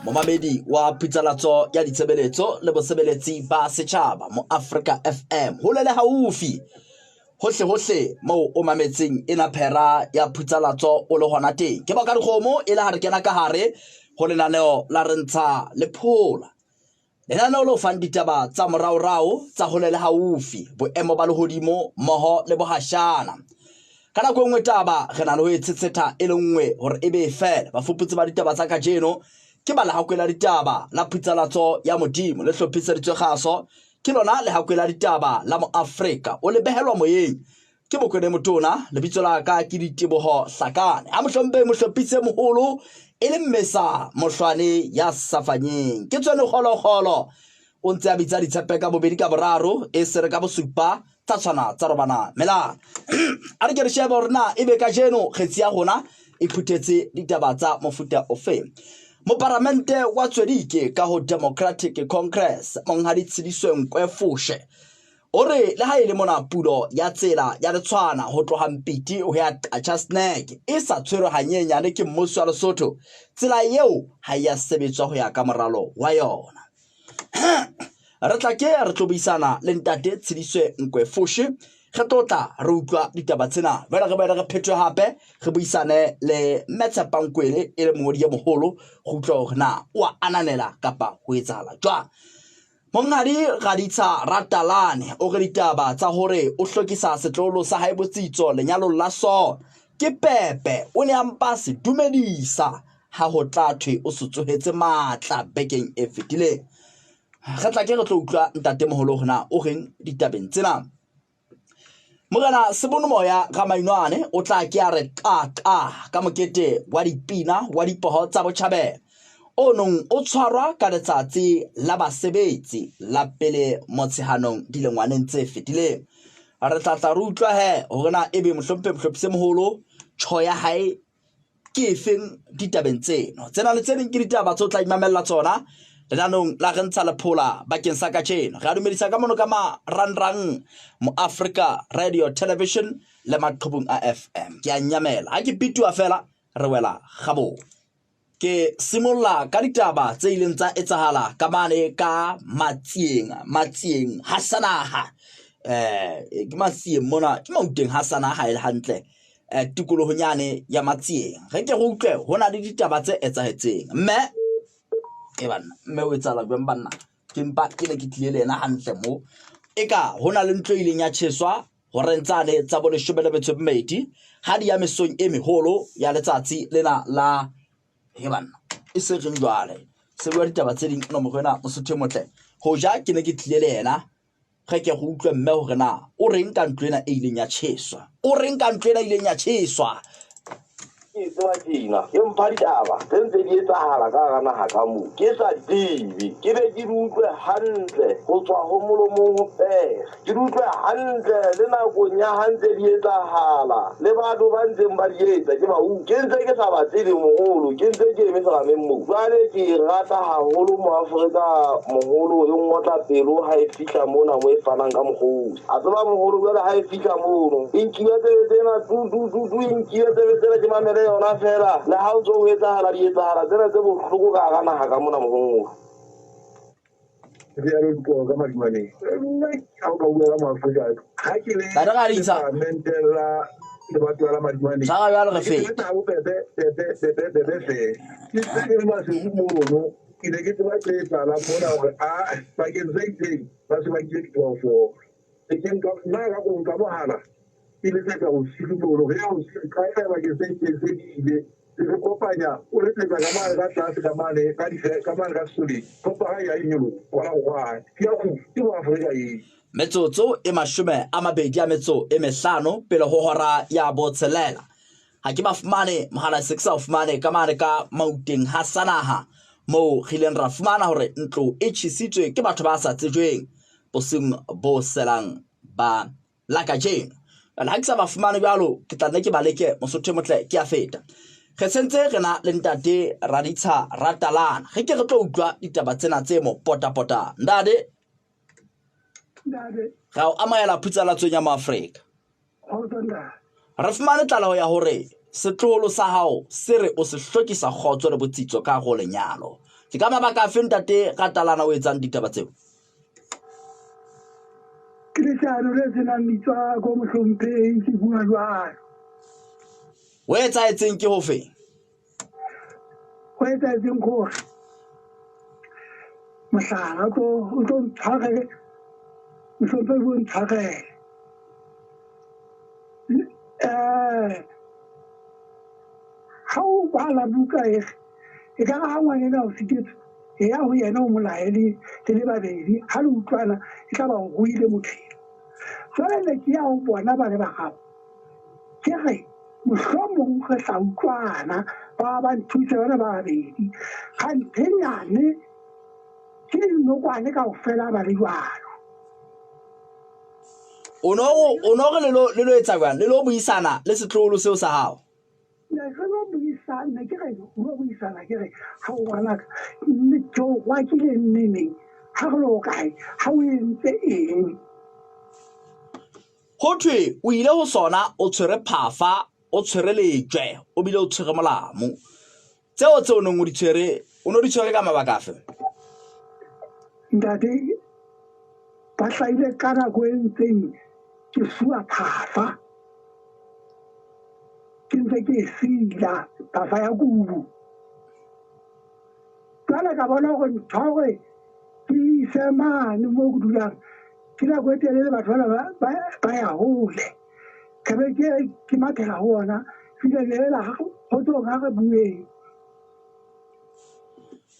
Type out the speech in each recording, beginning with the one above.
Momamedi wa phutsalatso ya ditshebeletso le bosebeletsi ba setjhaba mo Afrika FM hole le haufi hohle hohle moo o mametseng ena phera ya phutsalatso o le hona teng ke baka dikgomo e le ha re kena ka hare ho lenaneo la re ntsha le phola Lenaneo le o fang ditaba tsa moraorao tsa hole le haufi, boemo ba lehodimo mmoho le bohashana. Ka nako e nngwe taba re na le ho e tshetshetha e le nngwe hore e be e fele. Bafuputsi ba ditaba tsa kajeno ke ba lehakwe la ditaba la phutsalatso ya Modimo le hlophiseditswe kgaso ke lona lehakwe la ditaba la Moafrika o le behelwa moyeng Ke Mokwene Motona, lebitso la ka ke Diteboho Hlakane. A mohlomphehi mohlophise moholo e le mmesa mohlwane ya safanyeng. Ke tswene kgolokgolo. O ntse a bitsa ditshepe ka bobedi ka boraro e se re ka bosupa tsa tshwana tsa robana melana. A re ke re shebe hore na ebe kajeno kgetsi ya rona e phuthetse ditaba tsa mofuta ofe. Moparamente wa Tswedike ka ho Democratic Congress Monghadi Tshediswe Nkwefoshe O re le ha e le mona pulo ya tsela ya Letshwana ho tloha Mpiti ho ya Qacha's Nek e sa tshwerwe hanyenyane ke mmuso wa Lesotho, tsela eo ha e ya sebetswa ho ya ka moralo wa yona. Re tla ke re tlo buisana le ntate Tshediswe Nkwefoshe re tlo tla re utlwa ditaba tsena jwale re boele re phethwe hape re buisane le Mme Tshepang Kwele e le mongodi e moholo go utlwa hore na o a ananela kapa ho etsahala jwang. Monghadi Raditsha Ratalane o re ditaba tsa hore o hlokisa setloholo sa hae botsitso lenyalong la sona ke pepe o ne a mpa se dumedisa ha ho tla thwe o se tsohetse matla bekeng e fetileng. Re tla ke re tlo utlwa ntatemoholo hore na o reng ditabeng tsena. Morena Sebonomoya Ramainwane o tla ke a re qaqa ka mokete wa dipina wa dipoho tsa botjhabela o nong o tshwarwa ka letsatsi la basebetsi la pele Motsheganong dilengwaneng tse fetileng. Re tla tla re utlwa he hore na ebe mohlomphehi mohlophisi e moholo tjho ya hae ke efeng ditabeng tseno. Tsena le tse ding ke ditaba tse o tla imamella tsona lenaneong la re ntsha lephola bakeng sa kajeno. Re a dumedisa ka mono ka marangrang Moafrika Radio Television le maqhubung a FM. Ke a nyamela ha ke bituwa fela re wela gabong. Ke simolla ka ditaba tse ileng tsa etsahala ka mane ka Matsieng, Matsieng ha sanaha. Ke Matsieng mona, ke Mauteng ha sanaha e le hantle. Tikolohong yane ya Matsieng. Re ke re utlwe ho na le ditaba tse etsahetseng. Mme e banna, mme o etsahala jwang banna? Ke mpa ke ne ke tlile le yena hantle mo. Eka ho na le ntlo e ileng ya tjheswa horeng tsane tsa bo leshome le metso e mmedi ha di ya mesong e meholo ya letsatsi lena la he banna e se reng jwale se bua ditaba tse ding nomoro ena mosotho e motle hoja ke ne ke tlile le yena re ke go utlwe mme hore na o reng ka ntlo ena e ileng ya tjheswa o reng ka ntlo ena e ileng ya tjheswa Ke tseba tjena, ke mpha ditaba tse ntse di etsahala ka hara naha ka moo. Ke sa tsebe, ke be ke di utlwe hantle ho tswa ho molomong ho pere. Ke di utlwe hantle le nakong ya ha ntse di etsahala, le batho ba ntseng ba di etsa ke ba utlwe. Ke ntse ke sa ba tsebe moholo, ke ntse ke eme serameng moo. Jwale ke e rata haholo Moafrika moholo, e ngotla pelo ha e fihla mona mo e fanang ka mokgosi. A tseba moholo jwale ha e fihla mono e nkiwa tsebe tsena tu tu tu tu e nkiwa tsebe tsena ke mamele yona fela le ha o ntso ho etsahala di etsahala tsena tse bohloko ka hara naha ka mona moholo. Re ya dikobo ka madimaneng. Nna ha o ka bua ka Maafrika ha ke le Ba re gadisa. leparamente la lebatowa la madimaneng. Tshwara jwalo re Ke fete. tseba bo bebe bebe bebe bebe fela. Ke se ke le maseru mono ke ne ke tseba tse etsahalang mona hore a bakeng se itseng ba se ba nkile diphoofolo. E ke nka nna ka go nka mogala ke letsetsa bosigo mono ge o kae kae bakeng se itseng se di ile re kopanya o letsetsa ka mane ka tlase ka mane ka di ka mane ka sesoleng kopara ya nyolo gona go gwa ke ya go ke mo Afrika e Metsotso e 25 a metso e mehlano pele ho hora ya botshelela. Ha ke ba fumane mohala se ke sa o fumane ka mane ka Mauteng ha Sanaha moo re ileng ra fumana hore ntlo e tjhesitswe ke batho ba sa tsejweng bosiung bo selang ba la kajeno. Jwale ha ke sa ba fumane jwalo ke tla nne ke ba leke Mosotho e motle ke a feta. Re sentse re na le ntate Raditsha Ratalana. Re ke re tlo utlwa ditaba tsena tse mo potapotang. Ntate, ra o amohela phutsalatsong ya Moafrika. Re fumane tlaleho ya hore Setloholo sa hao se re o se hlokisa kgotso le botsitso ka ho lenyalo. Ke ka mabaka afe ntate Ratalana o etsang ditaba tseo? Ke leshano le se nang metswako mohlomphehi, ke bua jwalo. Ho etsahetseng ke hofe? Ho etsahetseng ke hore mohlala o tlo ntshwarele, mohlomphehi o ntshwarele. Ha o bala buka e re ekare ha ngwaneno a o sitetswe, eya ho yena o mo laye le le babedi. Ha le utlwana e tla ba o ruile motho eo. Jwale ne ke ya ho bona ba le bararo, ke re mohlomong re tla utlwana ba ba nthuse bana ba babedi. Kganthenyane ke dinokwane kaofela ba le jwalo. O no o no re le lo le lo etsa jwang? Le lo buisana le setloholo seo sa hao? Ne re lo buisana, ne ke re lo buisana ke re ha o ngwanaka mme ke o kwakile nneneng ha re lo kae ha o entse eng? Ho thwe o ile ho sona o tshwere phafa, o tshwere lejwe, o bile o tshwere molamu. Tseo tse o neng o di tshwere, o ne o di tshwere ka mabaka afe? Ntate, ba hlahile ka nako e ntseng ke sua phafa, ke ntse ke e sila phafa ya kubu. Jwale ka bona hore ntho ya hore ke ise mane moo ke dulang ke nako e telele batho bana ba ya hole. Ke be ke mathela ho ona file lela kgotsong ha re bueng.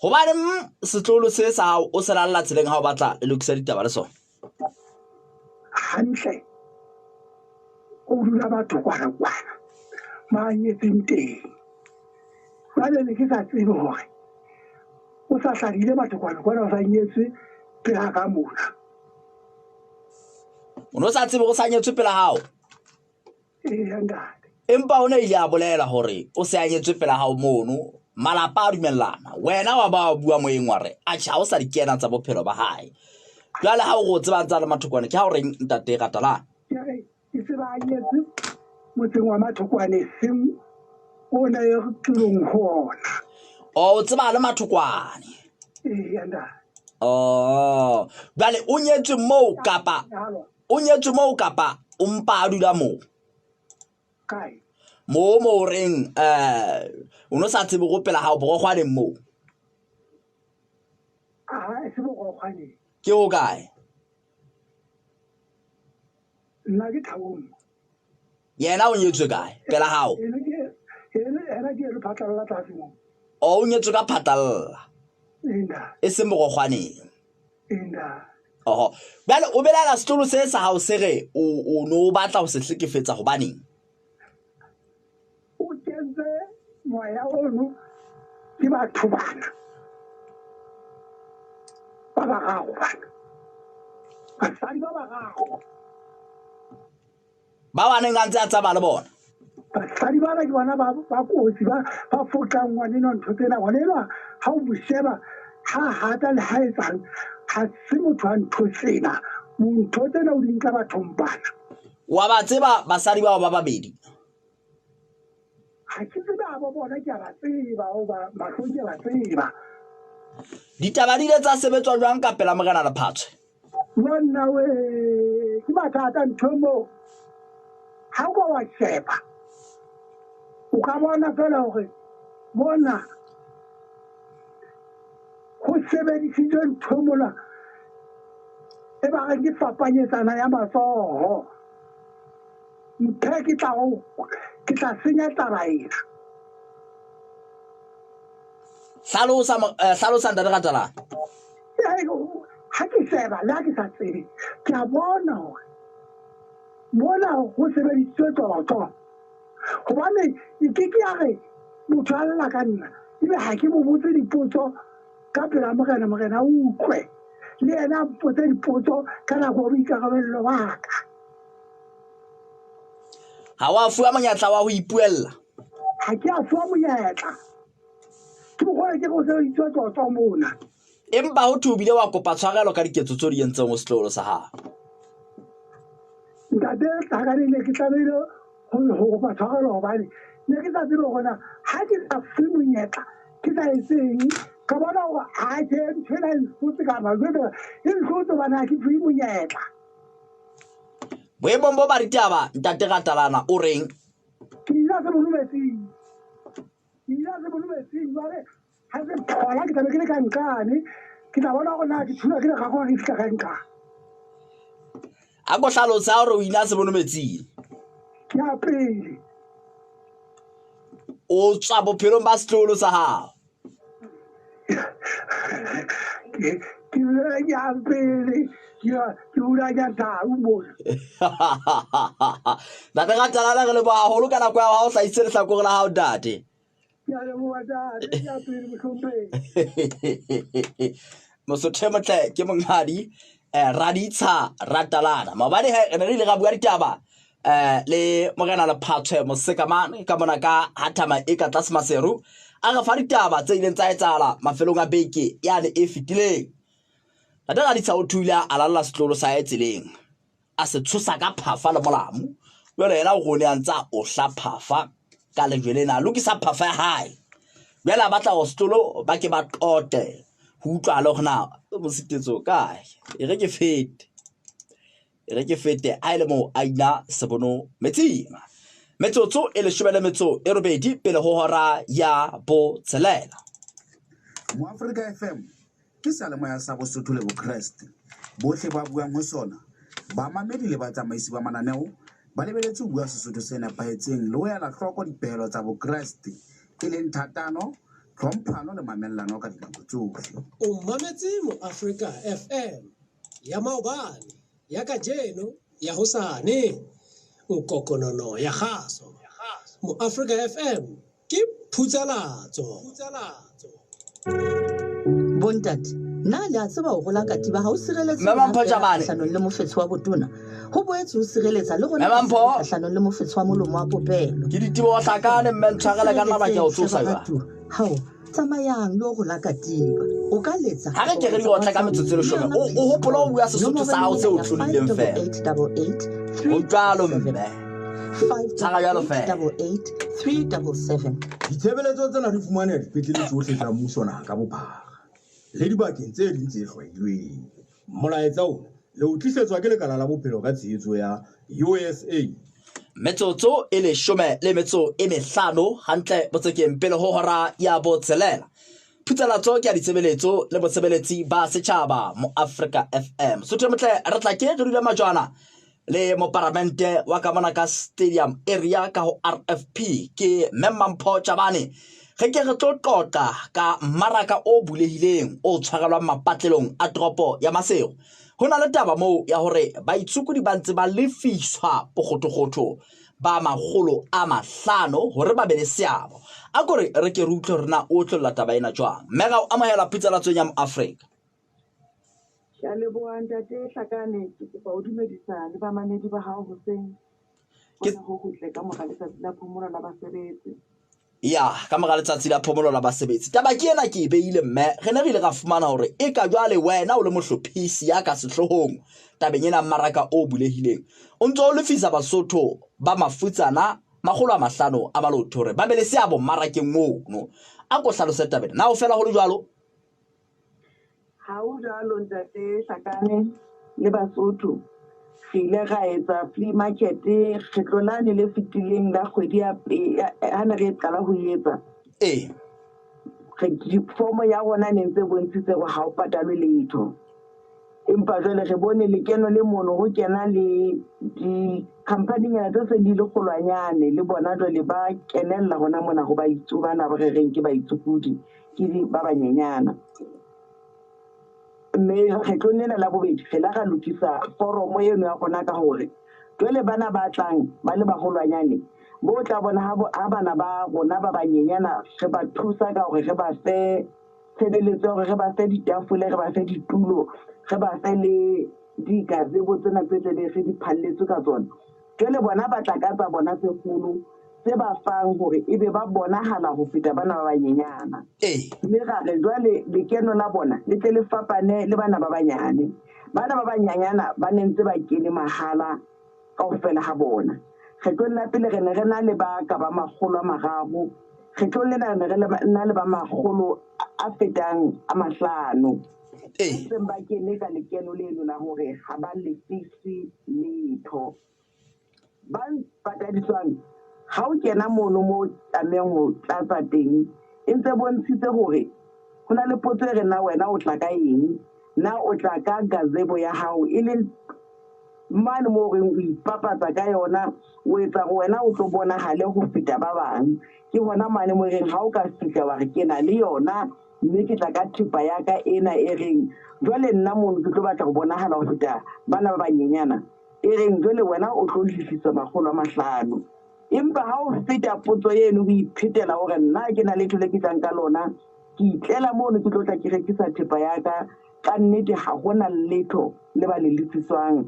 Hobaneng setloholo se sa hao o se lalla tseleng ha o batla le lokisa ditaba le sona? Hantle o dula batho kwana kwana ba nyetseng teng. Jwale ne ke sa tsebe hore o sa hladile batho kwana kwana o sa nyetswe pela ka mona. O no sa tsebe o sa nyetswe pela hao? Eya ntate. Empa o ne ile a bolela hore o se a nyetswe pela hao mono, malapa a dumellana. Wena wa ba wa bua moyeng wa re, atjhe ha o sa di kena tsa bophelo ba hae. Jwale ha o re o tseba ntse a le Mathokwane, ke ha o reng ntate Ratalane? Ke re ke tseba a nyetswe motseng wa Mathokwane seng ona e tulong ho ona. O tseba le Mathokwane? Eya ntate. Oh, jwale o nyetswe moo kapa o nyetswe moo kapa o mpa a dula moo? Kae? Moo mo o reng o no sa tsebe go pela gago borogwaneng moo? Ah, e se borogwaneng. Ke ho kae? Nna ke Thabong. Yena o nyetswe kae? Pela gago? Ena ke eno phatlalla tlase moo. O nyetswe ka phatlalla. E seng borogwaneng. Oho. Bjale o belaela setolo se sa hao se re o no o batla ho se hlekefetsa hobaneng? O kentse moya ono ke batho bana ba bararo bana. Basadi ba bararo. Ba ba neng a ntse a tsamaya le bona. Basadi bana ke bona ba kotsi ba ba fotlang ngwanenwa ntho tsena. Ngwanenwa ha o mo sheba ha hata le ha etsang ha se motho wa ntho tsena. Ntho tsena o di nka bathong bana. Wa ba tseba basadi bao ba babedi? Ha ke tsebe ha bo bona ke a ba tseba hoba mahlong ke a ba tseba. Ditaba di ile tsa sebetswa jwang ka pela Morena Lephatshwe? Monna we ke mathata ntho moo. Ha o ka wa sheba o ka bona fela hore mona ho sebedisitswe ntho mona e ba reng ke fapanyetsana ya matsoho. Mphe ke tla ke tla senya taba ena. Hlalosa hlalosa ntate Ratalane. Ha ke sheba le ha ke sa tsebe ke a bona hore mona ho sebedisitswe tlotlo hobane e ke ke ya re motho a lla ka nna ebe ha ke mo botse dipotso ka pela morena morena a utlwe le yena a mpotse dipotso ka nako ya boikarabello ba ka. Ha wa fuwa monyetla wa ho ipuella? Ha ke a fuwa monyetla. Ke mokgwa ke go sebedisitswe tlotlo mona. Empa ho thwe o bile wa kopa tshwarelo ka diketso tseo di entseng ho setloholo sa hao. Ntate Tlhakane ne ke tlamehile ho kopa tshwarelo hobane Ne ke sa tsebe hore na ha ke sa fuwe monyetla ke sa etseng. Ka bona hore atjhe ntho ena e nhlotse kapa jwale e nhlotse hobane ha ke fuwe monyetla. Boemong bo ba ditaba ntate Ratalana o reng? Ke ile se bono metsing. Ke ile se bono metsing jwale ha se phola ke tlabe ke le ka nqane. Ke tla bona hore na ke thula ke le gago ke fihla ka nqane. A ko hlalosa hore o ina se bono metsing. Ke ya pele. O tswa bophelong ba setloholo sa hao. Ke ya pele. Ke hulanya tau mona. Ntate Ratalana re leboha haholo ka nako ya hao o hlahisitse lehlakore la hao ntate. Ke a leboha ntate, ke ya pele mohlomphehi. Mosotho e motle ke monghadi Raditsha Ratalana. Maobane he re ne re ile ra bua ditaba le morena Lephatshwe Mosekamane ka mona ka Hathama e ka tlase Maseru a re fa ditaba tse ileng tsa etsahala mafelong a beke yane e fetileng. Ntate Raditsha o thule a lalla setloholo sa hae tseleng a se tshosa ka phafa le molamu. Jwale yena o rone a ntse a ohla phafa ka lejwe lena, a lokisa phafa ya hae. Jwale a batla hore setloholo ba ke ba qoqe ho utlwahale hore na Mositetso kae. E re ke fete. E re ke fete a ile moo a ina sebono metsing. Metsotso e 18 pele ho hora ya botshelela. Moafrika FM ke seyalemoya sa Bosotho le Bokreste. Bohle ba buang ho sona, bamamedi le batsamaisi ba mananeo ba lebeletse ho bua Sesotho se nepahetseng le ho ela hloko dipehelo tsa Bokreste, e leng thatano, tlhomphano le mamellano ka dinako tsohle. O mametse Moafrika FM ya maobane, ya kajeno, ya hosane, nkokonono ya kgaso. Moafrika FM ke phutsalatso. Bontate, na le a tseba ho rola katiba ha o sireletse Mme Mampho Jabane. kgahlanong le mofetshe wa botona, ho boetse ho sireletsa le rona Mme Mampho. kgahlanong le mofetshe wa molomo wa popelo. Ke ditebo hlakane mme ntshwarele ka nna ba ke o tsosa jwang. Hao, tsamayang le ho rola katiba. O ka letsa. Ha re ke re di otla ka metsotso e 10. O hopola ho bua Sesotho sa hao seo o tlolileng fela. Ho jwalo mme. Tshwara jwalo fela. 588 377. Ditshebeletso tsena di fumaneha dipetlele tsohle tsa mmuso naha ka bophara le dibakeng tse ding tse hlwailweng. Molaetsa ona le o tlisetswa ke lekala la bophelo ka tshehetso ya USA. Metsotso e 15 hantle botsekeng pele ho hora ya botshelela. Phutsalatso ke ya ditshebeletso le bosebeletsi ba setjhaba Moafrika FM. Sotho motle re tla ke re dula majwana le moparamente wa ka mona ka stadium area ka ho RFP ke Mme Mampho Chabane. Re ke re tlo qoqa ka mmaraka o bulehileng o tshwarelwang mapatlelong a toropo ya Maseru. Ho na le taba moo ya hore baitsukudi ba ntse ba lefiswa bokgothokgotho ba 500 hore ba be le seabo. A kore re ke re utlwe hore na o tlolla taba ena jwang. Mme ra o amohela phutsalatso ya Moafrika. Ke a leboha ntate Hlakane, ke kopa o dumedisa le bamamedi ba hao hoseng. Hona ho hotle ka mora letsatsi la phomolo la basebetsi. Ya, ka mora letsatsi la phomolo la basebetsi. Taba ke ena ke e beile mme, re ne re ile ra fumana hore e ka jwale wena o le mohlophisi ya ka sehloohong tabeng ena mmaraka o bulehileng. O ntso o lefisa Basotho ba mafutsana 500 a balotho hore ba be le seabo mmarakeng ono. A ko hlalose taba ena. Na ho fela ho le jwalo? Ha ho jwalo ntate Hlakane le Basotho. Re ile ra etsa flea market kgetlo lane le fetileng la kgwedi ya ha ne re qala ho etsa. Re form ya rona ne ntse bontshitse hore ha o patalwe letho. Empa jwale re bone lekeno le mono ho kena le di-company-nyana tse seng di le kgolwanyane le bona jwale ba kenella hona mona ho bana ba re reng ke baitsukudi, ke ba banyenyana. Mme kgetlong lena la bobedi re la ra lokisa foromo eno ya rona ka hore jwale bana ba tlang ba le baholwanyane bo tla bona ha bana ba rona ba banyenyana re ba thusa ka hore re ba fe tshebeletso ya hore re ba fe ditafole, re ba fe ditulo, re ba fe le di-gazebo tsena tse tlabe re di phalletswe ka tsona. Jwale bona ba tla ka tsa bona tse kgolo tse ba fang hore ebe ba bonahala ho feta bana ba banyenyana. Mme ra re jwale lekeno la bona le tle le fapane le bana ba banyane. Bana ba banyenyana ba ne ntse ba kene mahala kaofela ha bona. Kgetlong la pele re ne re na le ba ka ba 300. Kgetlong lena re ne re na le ba 500. Seng ba kene ka lekeno leno la hore ha ba lefise letho. Ba patadiswang ha o kena mono mo tlamehang ho tlatsa teng, e ntse bontshitse hore ho na le potso e re na wena o tla ka eng, na o tla ka gazebo ya hao e leng mane moo reng o ipapatsa ka yona, o etsa hore wena o tlo bonahale ho feta ba bang. Ke hona mane mo reng ha o ka fihla wa re ke na le yona mme ke tla ka thepa ya ka ena e reng jwale nna mono ke tlo batla ho bonahala ho feta bana ba banyenyana, e reng jwale wena o tlo lefiswa 500. Empa ha o feta potso eno o iphetela hore nna ke na letho le ke tlang ka lona, ke itlela mono ke tlo tla ke rekisa thepa ya ka, ka nnete ha hona letho le ba le lefiswang.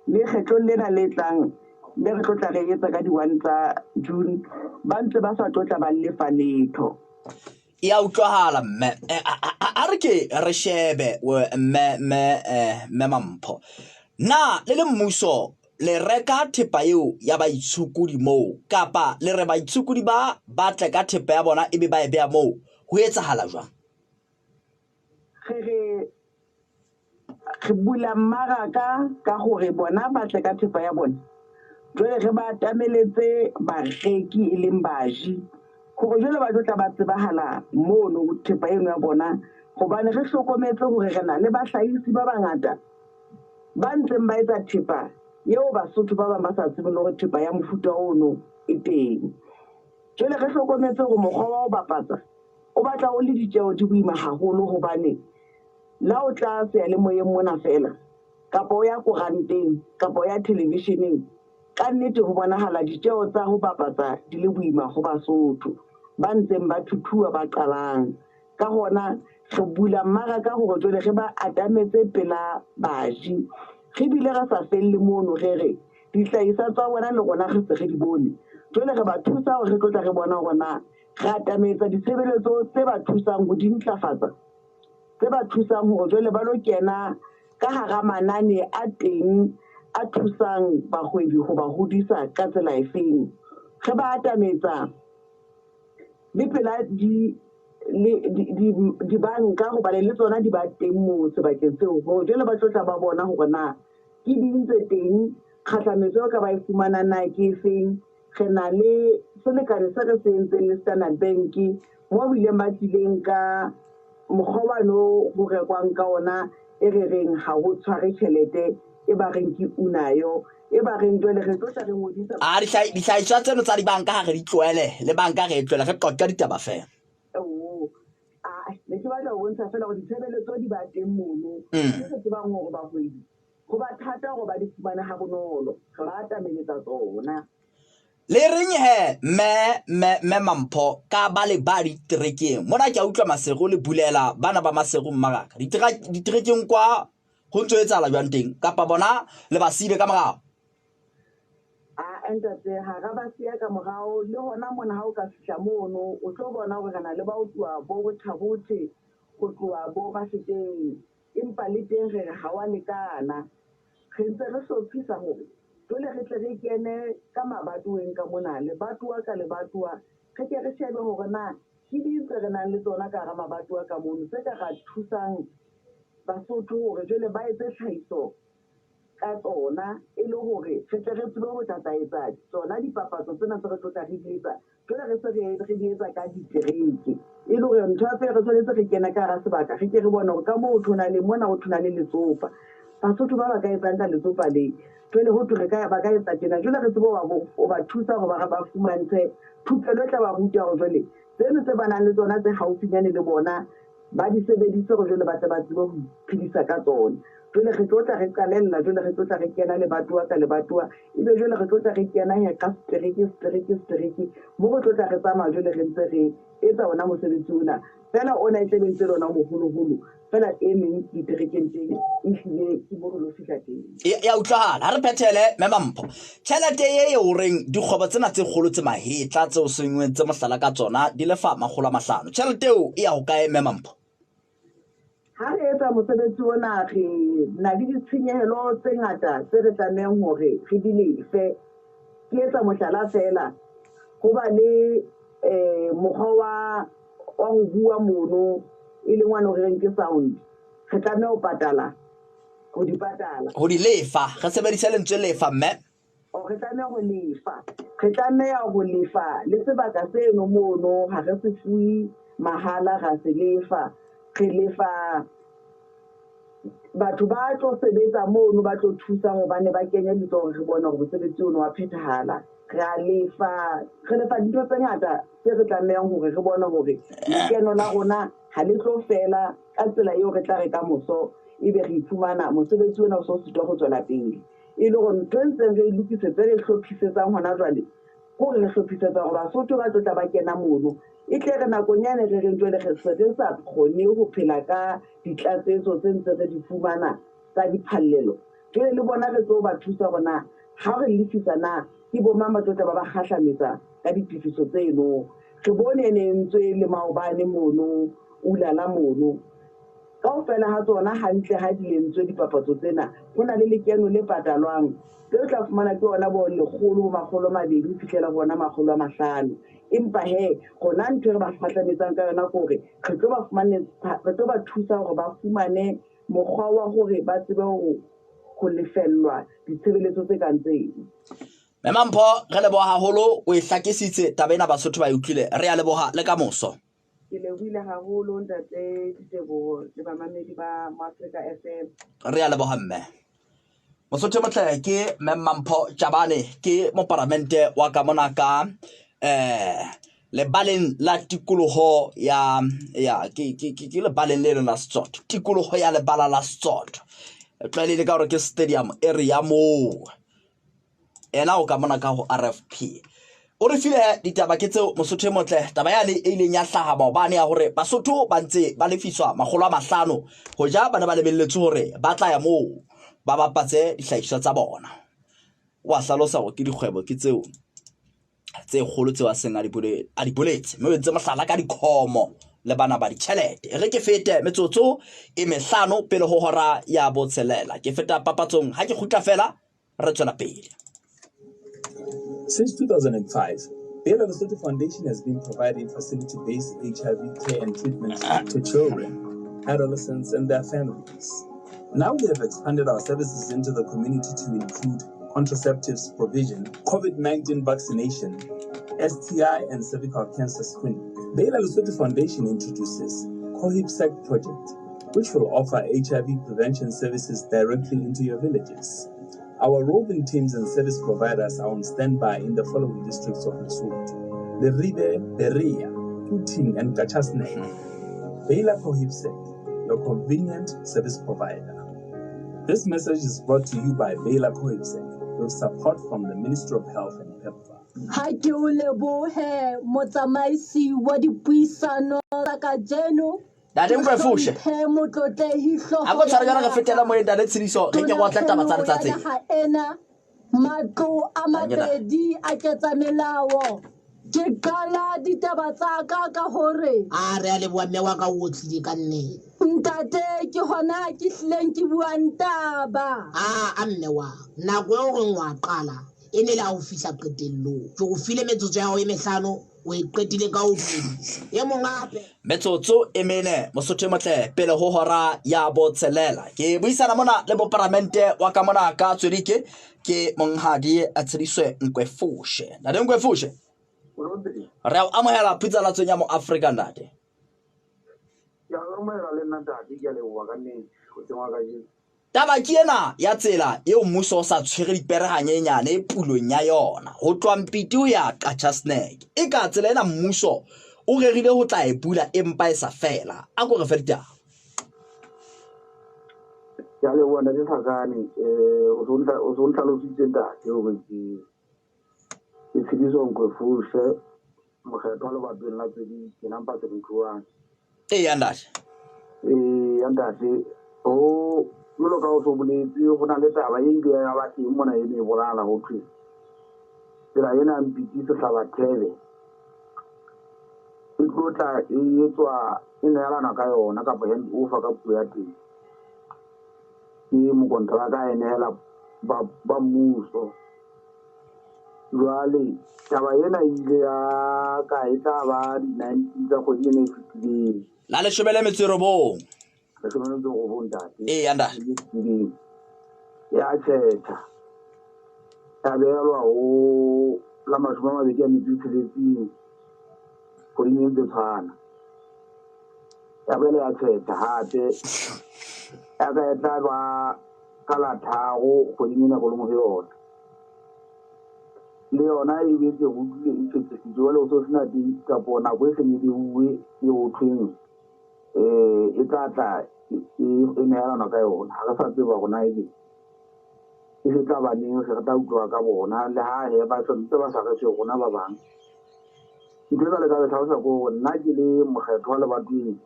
Le kgetlong lena le tlang le re tlo tla re etsa ka di-1 tsa June, ba ntse ba sa tlo tla ba lefa letho. E a utlwahala mme. A re ke re shebe mme Mampho. Na le le mmuso le reka thepa eo ya baitshokodi moo, kapa le re baitshokodi ba batle ka thepa ya bona ebe ba e beha moo? Ho etsahala jwang? Re re bula mmaraka ka hore bona ba tle ka thepa ya bona. Jwale re ba atameletse bareki e leng baji, hore jwale ba tlo tla ba tsebahala mono thepa eno ya bona, hobane re hlokometse hore re na le bahlahisi ba bangata ba ntseng ba etsa thepa eo Basotho ba bang ba sa tsebeng le hore thepa ya mofuta ono e teng. Jwale re hlokometse hore mokgwa wa ho bapatsa o batla o le ditjeho di boima haholo, hobane la o tla seyalemoyeng mona fela, kapa o ya koranteng, kapa o ya televisheneng, ka nnete ho bonahala ditjeho tsa ho bapatsa di le boima ho Basotho ba ntseng ba thuthuwa ba qalang. Ka hona re bula mmaraka hore jwale re ba atametse pela baji. Re bile re sa felle mono, re re dihlahiswa tsa bona le rona re se re di bone. Jwale re ba thusa hore re tlo tla re bona hore na re atametsa ditshebeletso tse ba thusang ho di ntlafatsa, tse ba thusang hore jwale ba lo kena ka hara manane a teng a thusang bahwebi ho ba hodisa ka tsela efeng. Re ba atametsa le pela dibanka, hobane le tsona di ba teng moo sebakeng seo, hore jwale ba tlo tla ba bona hore na ke ding tse teng, kgahlametso eo ka ba e fumanang na ke efeng. Re na le selekane se re se entseng le Standard Bank, moo bileng ba tlileng ka mokgwa wane o ho rekwang ka ona, e re reng ha ho tshware tjhelete, e ba reng ke unayo, e ba reng jwale re tlo tla re ngodisa. A dihlahiswa tseno tsa dibanka ha re di tlohele, le banka re e tlohele, re qoqe ditaba feela. Ne ke batla ho bontsha feela hore ditshebeletso di ba teng mono. Re tsebang hore bahwebi ho ba thata hore ba di fumane ha bonolo, re ba atameletsa tsona. Le reng he mme Mampho ka ba le ba diterekeng mona? Ke a utlwa Maseru le bulela bana ba Maseru mmaraka diterekeng kwa, ho ntso etsahala jwang teng, kapa bona le ba siile ka morao? A ntate, ha ra ba siya ka morao. Le hona mona ha o ka fihla mono, o tlo bona hore re na le ba ho tloha bo Bothabothe, ho tloha bo Mafeteng, empa le teng re re ha wa lekana. Re ntse re hlophisa hore jwale re tle re kene ka mabatoweng ka mona, lebatowa ka lebatowa, re ke re shebe hore na ke ding tse re nang le tsona ka hara mabatowa ka mono tse ka ra thusang Basotho hore jwale ba etse tlhahiso ka tsona, e le hore re tle re tsebe ho tla tla etsa tsona dipapatso tsena tse re tlo tla re di etsa. Jwale re se re di etsa ka ditereke, e le hore ntho ya pele re tshwanetse re kene ka hara sebaka, re ke re bone hore ka moo ho thona le mona ho thona le letsopa. Basotho ba ba ka etsang ka letsopa le, jwale ho thwe re ka ba ka etsa tjena, jwale re tsebe ho ba thusa hore ba fumantshe thupelo e tla ba ruta hore jwale tseno tse ba nang le tsona tse haufinyane le bona ba di sebedise hore jwale ba tle ba tsebe ho iphedisa ka tsona. Jwale re tlo tla re qalella, jwale re tlo tla re kena lebatowa ka lebatowa, ebe jwale re tlo tla re kena he ka setereke, setereke, setereke, mo re tlo tla re tsamaya jwale re ntse re etsa ona mosebetsi ona. Feela ona e tlabe ntse le ona o moholoholo, feela e meng diterekeng teng ehlile ke mo re lo fihla teng. Ya utlwahala. Ha re phethele mme Mampho, tjhelete e eo reng dikgwebo tsena tse kgolo tse mahetla tseo seng o entse mohlala ka tsona di lefa 500, tjhelete eo e ya hokae mme Mampho? Ha re etsa mosebetsi ona re na le ditshenyehelo tse ngata tse re tlamehang hore re di lefe. Ke etsa mohlala feela, ho ba le mokgwa wa ho bua mono e leng wane o re reng ke sound. Re tlameha ho patala, ho di patala. Ho di lefa, re sebedise lentswe lefa mme. O re tlameha ho lefa. Re tlameha ho lefa le sebaka seno mono ha re se fuwe mahala ra se lefa. Re lefa batho ba tlo sebetsa mono ba tlo thusa hobane ba kenye letsoho re bone hore mosebetsi ono wa phethahala. Re a lefa, re lefa dintho tse ngata tse re tlamehang hore re bone hore lekeno la rona ha le tlo fela ka tsela eo re tla re ka moso ebe re iphumana mosebetsi ona o so sitwa ho tswela pele. E le hore ntho e ntseng re e lokisetse re e hlophisetsang hona jwale ke hore re hlophisetsa hore Basotho ba tlo tla ba kena mono. E tle re nakong yane re reng jwale re se re sa kgone ho phela ka ditlatsetso tse ntse re di fumana tsa diphallelo. Jwale le bona re tlo ba thusa hore na ha re lefisa na ke bo mang ba tlo tla ba ba kgahlametsa ka ditefiso tseno. Re bone e ne e entswe le maobane mono, ulala mono. Kaofela ha tsona hantle ha di entswe dipapatso tsena, ho na le lekeno le patalwang. Tseo tla fumana ke ona bo 100 bo 200 ho fihlela ho ona 500. Empa he, rona ntho e re ba kgahlametsang ka yona ke hore re tlo ba fumane, re tlo ba thusa hore ba fumane mokgwa wa hore ba tsebe ho lefellwa ditshebeletso tse kang tseno. Mme Mampho, re leboha haholo, o e hlakisitse taba ena, Basotho ba e utlwile. Re a leboha le ka moso. Ke lebohile haholo ntate Diteboho le bamamedi ba Moafrika FM. Re a leboha mme. Mosotho motle ke Mme Mampho Tjabane, ke moparamente wa ka mona ka lebaleng la tikoloho ya ke ke ke lebaleng le leng la Setsotho, tikoloho ya lebala la Setsotho. Tlwaelehile ka hore ke stadium area moo. Ena o ka mona ka ho RFP. O re file ditaba ke tseo Mosotho e motle, taba yane e ileng ya hlaha maobane ya hore Basotho ba ntse ba lefiswa 500 ho ja ba ne ba lebelletse hore ba tla ya moo ba bapatse dihlahiswa tsa bona. Wa hlalosa hore ke dikgwebo ke tseo tse kgolo tseo a seng a di boletse, mme o entse mohlala ka dikhomo le bana ba ditjhelete. E re ke fete metsotso e 5 pele ho hora ya 6. Ke feta papatsong, ha ke kgutla fela re tswela pele. Since 2005, Bela Lesotho Foundation has been providing facility-based HIV care and treatment to children, adolescents, and their families. Now we have expanded our services into the community to include contraceptives provision, COVID-19 vaccination, STI and cervical cancer screening. Bela Lesotho Foundation introduces COHIPSEC project, which will offer HIV prevention services directly into your villages. Our roving teams and service providers are on standby in the following districts of Lesotho: Leribe, Berea, Quthing, and Qacha's Nek. Bela COHIPSEC, your convenient service provider. This message is brought to you by Bela COHIPSEC with support from the Ministry of Health and PEPFAR. Ha ke o lebohe motsamaisi wa dipuisano tsa kajeno. Ntate Nkwe Fushe. Ke motlotlehi hlooho A ko tshware jwana re ya fetela moyeng ntate Tshediso, re ke go otla taba tsa letsatsi. naha ena matlo a mabedi a ketsa melao. Ke qala ditaba tsa ka ka hore a re a leboha mme wa ka o otlile ka nnete. Ntate ke hona ke hlileng ke buang taba. A mme wa nako eo reng wa qala e ne le ha o fihla qetellong. Ke o file metsotso ya hao e 5, o e qetile ka ho dumedisa. E mong hape. Metsotso e 4 Mosotho e motle pele ho hora ya 6. Ke buisana mona le moparamente wa ka mona ka Tswedike, ke monghadi Tshediswe Nkwefushe. Ntate Nkwefushe, re a o amohela phutsalatsong ya Moafrika ntate. Ke a amohela le nna ntate, ke a leboha ka nnete hoseng wa kajeno. Taba ke ena ya tsela eo mmuso o sa tshwere dipere hanyenyane pulong ya yona ho tloha Mpiti ho ya Qacha's Nek. E ka tsela ena mmuso o rerile ho tla e bula empa e sa fela. A ko re fe ditaba. Ke a leboha ntate Tlhakane, o so ntlhalositse ntate hore ke Tshediso Nkwefushe, mokgethwa lebatoweng la Tswedike, number 71. Eya ntate. Eya ntate, ho jwalo ka o so boletse, ho na le taba e ile ya ba teng mona e ne e bolala ho thwe tsela ena ya Mpiti Sehlabathebe e tlo tla e etswa e neelana ka yona kapa hand over ka puo ya teng. Ke mokontraka a e nehela ba mmuso. Jwale taba ena e ile ya ka e tla ba di-nineteen tsa kgwedi ena e fetileng. La 19. 19 ntate. Eya ntate. E fetileng. Ya tjhetjha. Ya behelwa ho la 26 kgweding e ntse tshwana. Ya boela ya tjhetjha hape. Ya ka e tla ba ka la 3 kgweding ena re leng ho yona. Le yona e boetse ho utlwile e tjhetjhisitswe jwale ho so sena date kapo nako e seng e beuwe e ho thweng e tla tla e nehelanwa ka yona. Ha re sa tseba hore na ebe e se tla ba neng re tla utlwa ka bona le ha he ba ntse ba sa re fe rona ba bang. Ntho e ka leka le tlhalosa ke hore nna ke le mokgethwa lebatoweng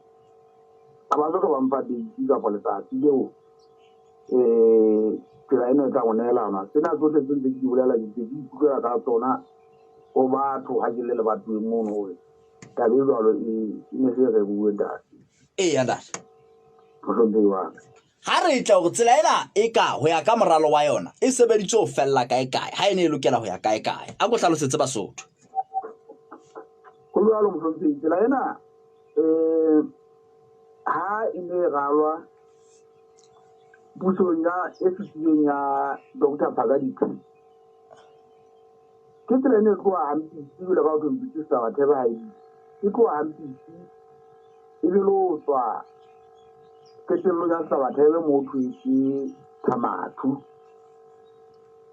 ha ba soka ba mpha date kapa letsatsi leo tsela ena e tla go neelanwa. Tsena tsohle tse ntse ke di bolela ke ntse ke ikutlwela ka tsona ho batho ha ke le lebatoweng mono hore taba e jwalo e ne se re bue ntate. Eya ntate. Mohlomphehi wa ka. Ha re tla hore tsela ena e ka ho ya ka moralo wa yona e sebeditswe ho fella kae kae ha e ne e lokela ho ya kae kae. A ko hlalosetse Basotho. Ho jwalo mohlomphehi, tsela ena ha e ne e ralwa pusong ya e fetileng ya Dr. Phakaditsi ke tsela ene e tloha Hampisi jwalo ka ho thwe Mpitsi Setabathebe ha e e tloha Hampisi e be lo tswa qetellong ya Setabathebe moo thweng ke Thamathu.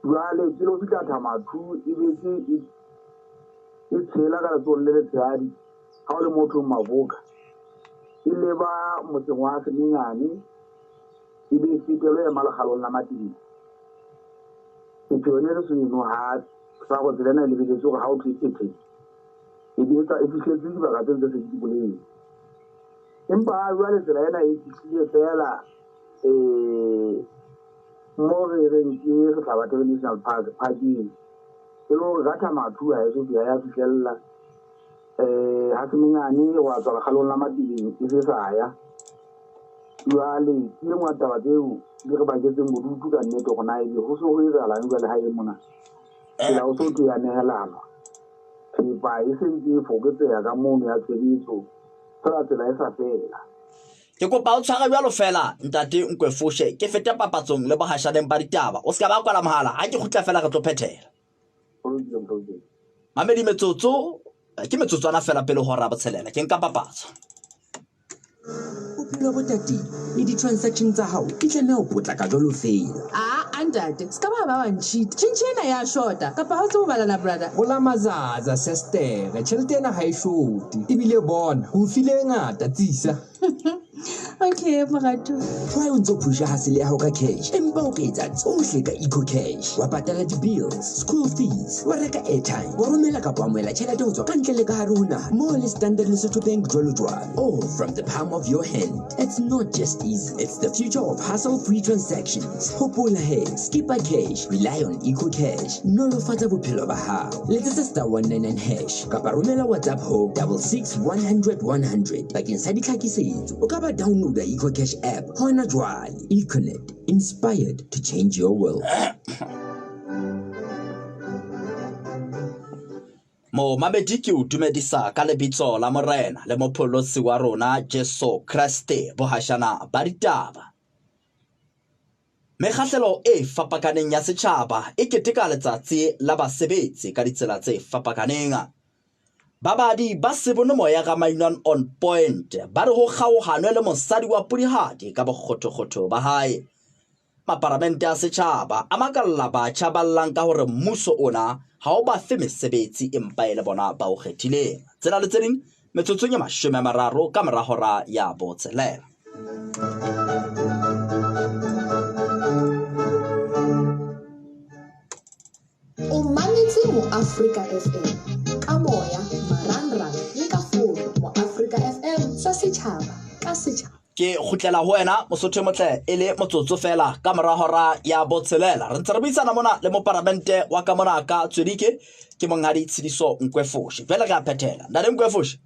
Jwale pele ho fihla Thamathu e betse e tshela ka letsohong le letshehadi ha o le mo thweng Mavoka e leba motseng wa Semenyane e be e fetelo ema lekgalong la Matebele. Sepheo ne le seno ha sa go tsela ena e lebeletse hore ha o thwe phethehile e be e fihletse dibaka tse ntse se di boleng. Empa ha jwale tsela ena e fihlile feela mo re reng ke Sehlabathebe National Park parking e le hore ka Thamathu ha e so fihla ya fihlella ha Semenyane wa tswa lekgalong la Matebele e se sa ya. Jwale ke e nngwe ya taba tseo di re baketseng bodutu ka nnete hore na ebe ho so ho etsahalang jwale ha e mona. Tsela ho so thwe ya nehelanwa. Thepa e se ntse e fokotseha ka mono ya tshebetso feela tsela e sa fela. Ke kopa o tshware jwalo feela ntate Nkwefoshe ke fete papatsong le bohashaneng ba ditaba. O se ka ba kwala mohala ha ke kgutla feela re tlo phethela. Mamedi metsotso ke metsotswana feela pele hora 6 ke nka papatso. Bophelo bo tatile le di-transaction tsa hao di tlameha ho potlaka jwalo feela. A ntate, se ka ba ba wa ntšhita. Tjhentjhe ena ya shota kapa ha o tsebe ho balana brother. Hola mazaza sestere, tjhelete ena ha e shote. Ebile bona, ke o file e ngata tsisa. Okay, moratu. Why o ntso phusha hasele ya hao ka cash empa o ka etsa tsohle ka eco cash. Wa patala di-bills, school fees, wa reka airtime, wa romela kapa amohela tjhelete ho tswa ka ntle le ka hare ho naha moo le Standard Lesotho Bank jwalo jwalo. All from the palm of your hand. It's not just easy, it's the future of hassle-free transactions. Hopola he, skipper cash, rely on eco cash. Nolofatsa bophelo ba hao. Letsetsa star 199 hash kapa romela WhatsApp ho 66 100 100 bakeng sa ditlhakisetso. O ka ba downloada Eco Cash app hona jwale. Econet, inspired to change your world. Momamedi ke o dumedisa ka lebitso la Morena le Mopholosi wa rona Jesu Kreste bohashana ba ditaba. Mekgahlelo e fapakaneng ya setjhaba e keteka letsatsi la basebetsi ka ditsela tse fapakaneng. Babadi ba sebonomoya ga Mainwan on point ba re ho kgaohanwe le mosadi wa pudihadi ka bokgothokgotho ba hae. Maparamente a setjhaba a makalla batjha ba llang ka hore mmuso ona ha o ba fe mesebetsi empa e le bona ba o kgethileng. Tsena le tse ding metsotsong e 30 ka mora hora ya 6. O mametse Mo Afrika FM ka moya, marangrang le ka fono. Mo Afrika FM sa setjhaba ka setjhaba. Ke kgutlela ho wena Mosotho motle e le motsotso fela ka mora hora ya 6. Re ntse re buisana mona le moparamente wa ka mona ka Tswedike ke monghadi Tshidiso Nkwefoshe. Jwale re a phethela. Ntate Nkwefoshe,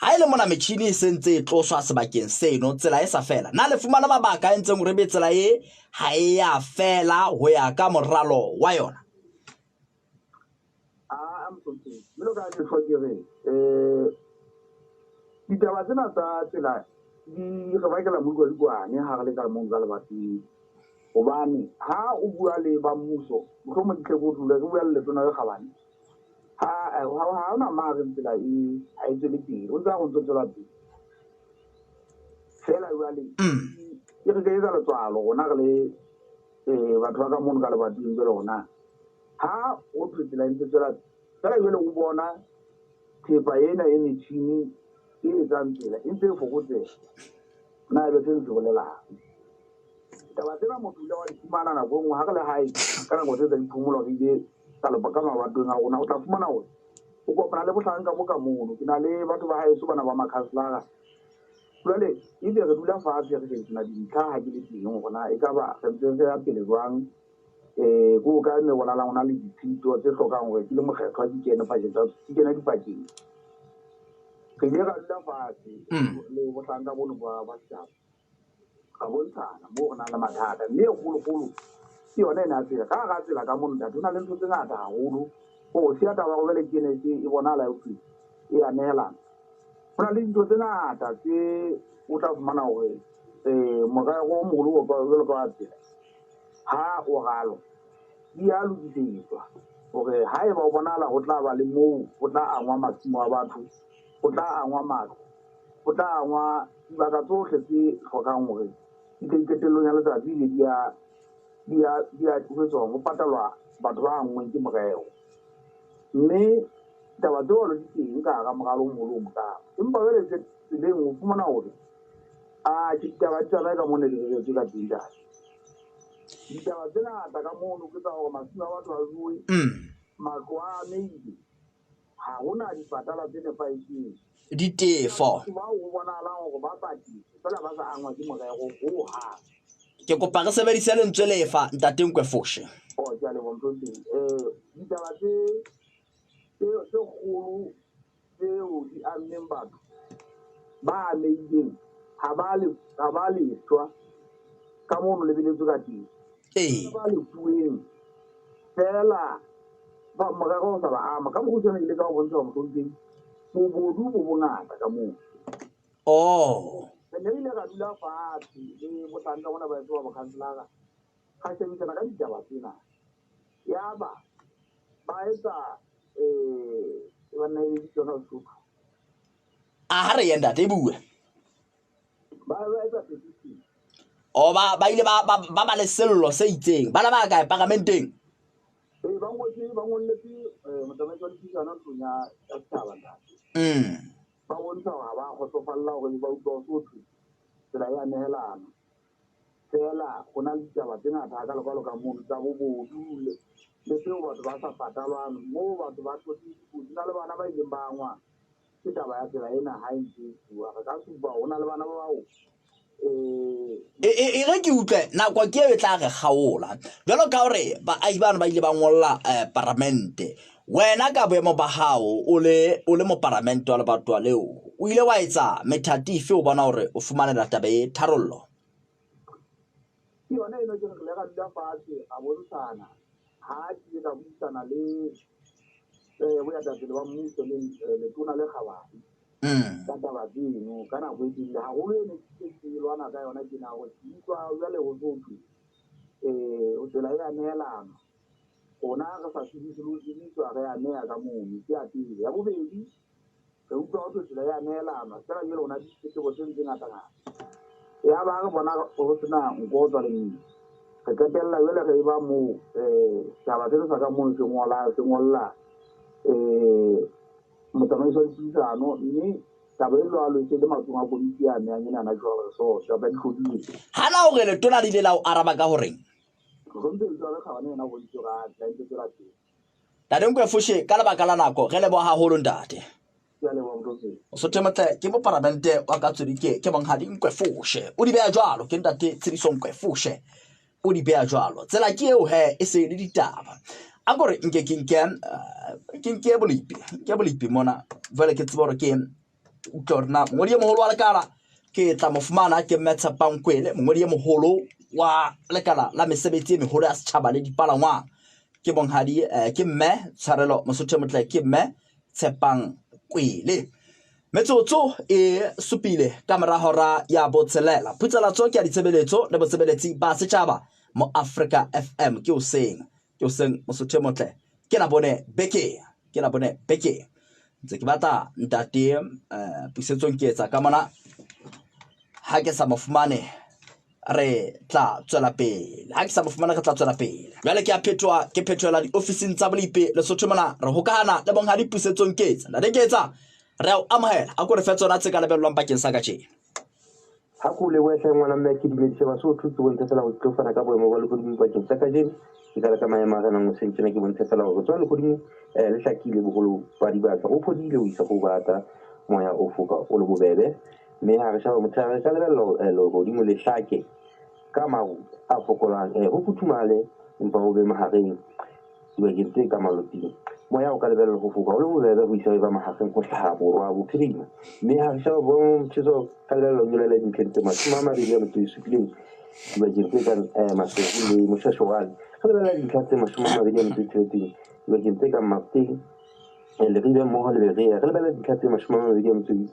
ha e le mona metjhini e sentse e tloswa sebakeng seno tsela e sa fela. Na le fumana mabaka a ntseng hore be tsela e ha e ya fela ho ya ka moralo wa yona? Jwalo ka ha ke tjho ke re um ditaba tsena tsa tsela di re bakela moikwadikwane ha re le ka mong ka lebateng. Hobane ha o bua le ba mmuso, mohlomong ke tle ke o dule re bua le letona le kgabane. Ha ha hona ma re tsela e ha e tswele pele, o ntse a re o ntso tswela pele. Feela jwale e re kenyetsa letswalo rona re le batho ba ka mono ka lebateng jwale rona. Ha ho thwe tsela e ntse tswela feela jwale o bona thepa ena e metjhini e etsang tsela e ntse e fokotseha. Na ebe se se bolelang? Taba tsena motho o ile wa di fumana nako e nngwe ha re le hae ka nako tse tsa diphomolo re ile ka lopa ka mabatoweng a rona, o tla fumana hore o kopana le bohlanka bo ka mono. Ke na le batho ba haeso bana ba makhanselara. Jwale ebe re dula fatshe re shebisana dintlha ha ke le teng hore na ekaba re ntse re ya pele jwang. Ke hokae mme bonahalang ho na le ditshito tse hlokang hore ke le mokgethwa ke kene pakeng tsa ke kene dipakeng. Re ile ra dula fatshe le bohlanka bono ba setjhaba. Ra bontshana moo re nang le mathata, mme e kgolokgolo ke yona ena ya tsela. Ka hara tsela ka mono ntate, ho na le ntho tse ngata haholo. Ho siya taba ya hore jwale ke ene e bonahala ho thwe e a nehelana. Ho na le dintho tse ngata tse o tla fumana hore morero o moholo o ka jwalo ka wa tsela ha o ralo di a lokisetswa hore haeba o bonahala ho tla ba le moo ho tla angwa masimo a batho, ho tla angwa matlo, ho tla angwa dibaka tsohle tse hlokang hore di tle qetellong ya letsatsi ebe di a di a di a ho ho patalwa batho ba anngweng ke morero. Mme taba tse jwalo di teng ka hara moralo o moholo o mokalo. Empa jwale tseleng o fumana hore a ke ditaba di tsamaye ka mona di reretswe ka teng ntate. Ditaba tse ngata ka mono ke tsa hore masimo a batho a jowe, matlo a amehile, ha hona dipatala tse nepahetseng. Ditefo. Batho bao ho bonahalang hore ba patetse feela ba sa angwa ke morero hohang. Ke kopa re sebedise lentswe lefa ntate Nkwefoshe. Oh, ke a leboha mohlomphehi. Ditaba tse tse kgolo tseo di ammeng batho ba amehileng ha ba le ha ba lefshwa ka mono lebeletswe ka teng. Ba lefuweng feela ba morero o sa ba ama. Ka mokgutshwane ke leka ho bontsha hore mohlomphehi bobodu bo bongata ka moo. Oh. Re ne re ile ra dula fatshe le bohlanka bona ba heso ba bokhanselara, ra shebisana ka ditaba tsena. Yaba ba etsa banna e bitswa ka Sesotho. A ha re ye ntate e bue. Ba etsa petition. O ba ile ba le sello se itseng. Bana ba kae paramenteng? Ee, ba ngotse ba ngolletse motsamaisi wa dipuisano ntlong ya setjhaba ntate. Ba bontsha hore ha ba kgotsofalla hore ba utlwa ho so thwe tsela ya nehelana. Feela ho na le ditaba tse ngata hakalo-kalo ka mono tsa bobodu le tseo batho ba sa patalwang moo batho ba thotseng dikotsi. Ho na le bana ba ileng ba angwa ke taba ya tsela ena ha e ntse e tsuwa. Re ka supa ho na le bana ba bao E re ke utlwe nako ke eo e tla re kgaola. Jwalo ka hore baahi bano ba ile ba ngolla paramente. Wena ka boemo ba hao o le o le moparamente wa lebatowa leo, o ile wa etsa methati efe o bona hore o fumanela taba e tharollo? Ke yona eno ke re re ile ra dula fatshe ra bontshana ha ke ile ka buisana le boetapele ba mmuso le letona le kgabane ka taba tseno ka nako e telele haholo. E ne ke ke lwana ka yona ke na hore ke utlwa jwale ho so thwe tsela e a nehelana. Rona re sa tsebise le ho tsebiswa re a neha ka mono. Ke ya pele. Ya bobedi, re utlwa ho thwe tsela e a nehelana feela jwale hona ditletlebo tse ntse ngata-ngata. Ya ba re bona ho sena nko ho tswa lemina, re qetella jwale re eba moo setjhaba seno sa ka mono se ngola se ngolla motsamaisi wa dipuisano, mme taba e jwalo e se le matsohong a komiti e amehang ena ya natural resource kapa dihlodile. Hana hore letona le ile la o araba ka horeng? Mohlomphehi Jwale Kgabane yena o bontshitse hore a tla ntse tswela pele. Ntate Nkwefoshe, ka lebaka la nako re leboha haholo ntate. Ke a leboha mohlomphehi. Mosotho e motle ke moparamente wa Katswedi ke monghadi Nkwefoshe. O di beha jwalo ke ntate Tshediso Nkwefoshe. O di beha jwalo. Tsela ke eo he e se le ditaba. A kore nke ke nke ke nke bolepi, nke bolepi mona. Jwale ke tsebe hore ke utlwe hore na mongodi e moholo wa lekala ke tla mo fumana ke Mme Tshepang Kwele, mongodi e moholo wa lekala la mesebetsi e meholo ya setjhaba le dipalangwang. Ke monghadi ke mme Tshwarelo Mosotho e motle ke mme Tshepang Kwele. Metsotso e supile ka mora hora ya botshelela. Phutsalatso ke ya ditshebeletso le bosebeletsi ba setjhaba mo Africa FM. Ke hoseng, ke hoseng Mosotho e motle. Ke Labone bekeng, ke Labone bekeng. Ntse ke batla ntate Pusetsong ke etsa ka mona. Ha ke sa mo fumane re tla tswela pele. Ha ke sa mo fumane re tla tswela pele. Jwale ke a phetoha, ke phetohela diofising tsa Boleipe Lesotho mona. Re hokahana le monghadi Pusetsong Ketsa. Ntate Ketsa, re a o amohela. A ko re fe tsona tse ka lebellwang bakeng sa kajeno. Ha ke o lebohe hle ngwana mme, ke dumedise Basotho, ke bontshe fela hore ke tlo fana ka boemo ba lehodimo bakeng sa kajeno. Ke qala ka maemo a renang hoseng tjena, ke bontshe fela hore tswa lehodimo le hlakile boholo ba dibaka, ho phodile ho isa ho bata, moya o foka o le bobebe. Mme ha re sheba motshehare, re ka lebella hore lehodimo le hlake ka maru a fokolang, ho futhumale empa ho be mahareng dibakeng tse ka maloting. Moya o ka lebella ho foka o le bobebe ho isa ho eba mahareng ho hlaha borwa bophirima. Mme ha re sheba boemo ba motjheso, ka lebella ho nyolohela dintlheng tse 27 dibakeng tse kang Maseru le Moshashoane. Re lebella dintlha tse 26 dibakeng tse kang Mafeteng, Leribe mmoho le Berea. Re lebella dintlha tse 25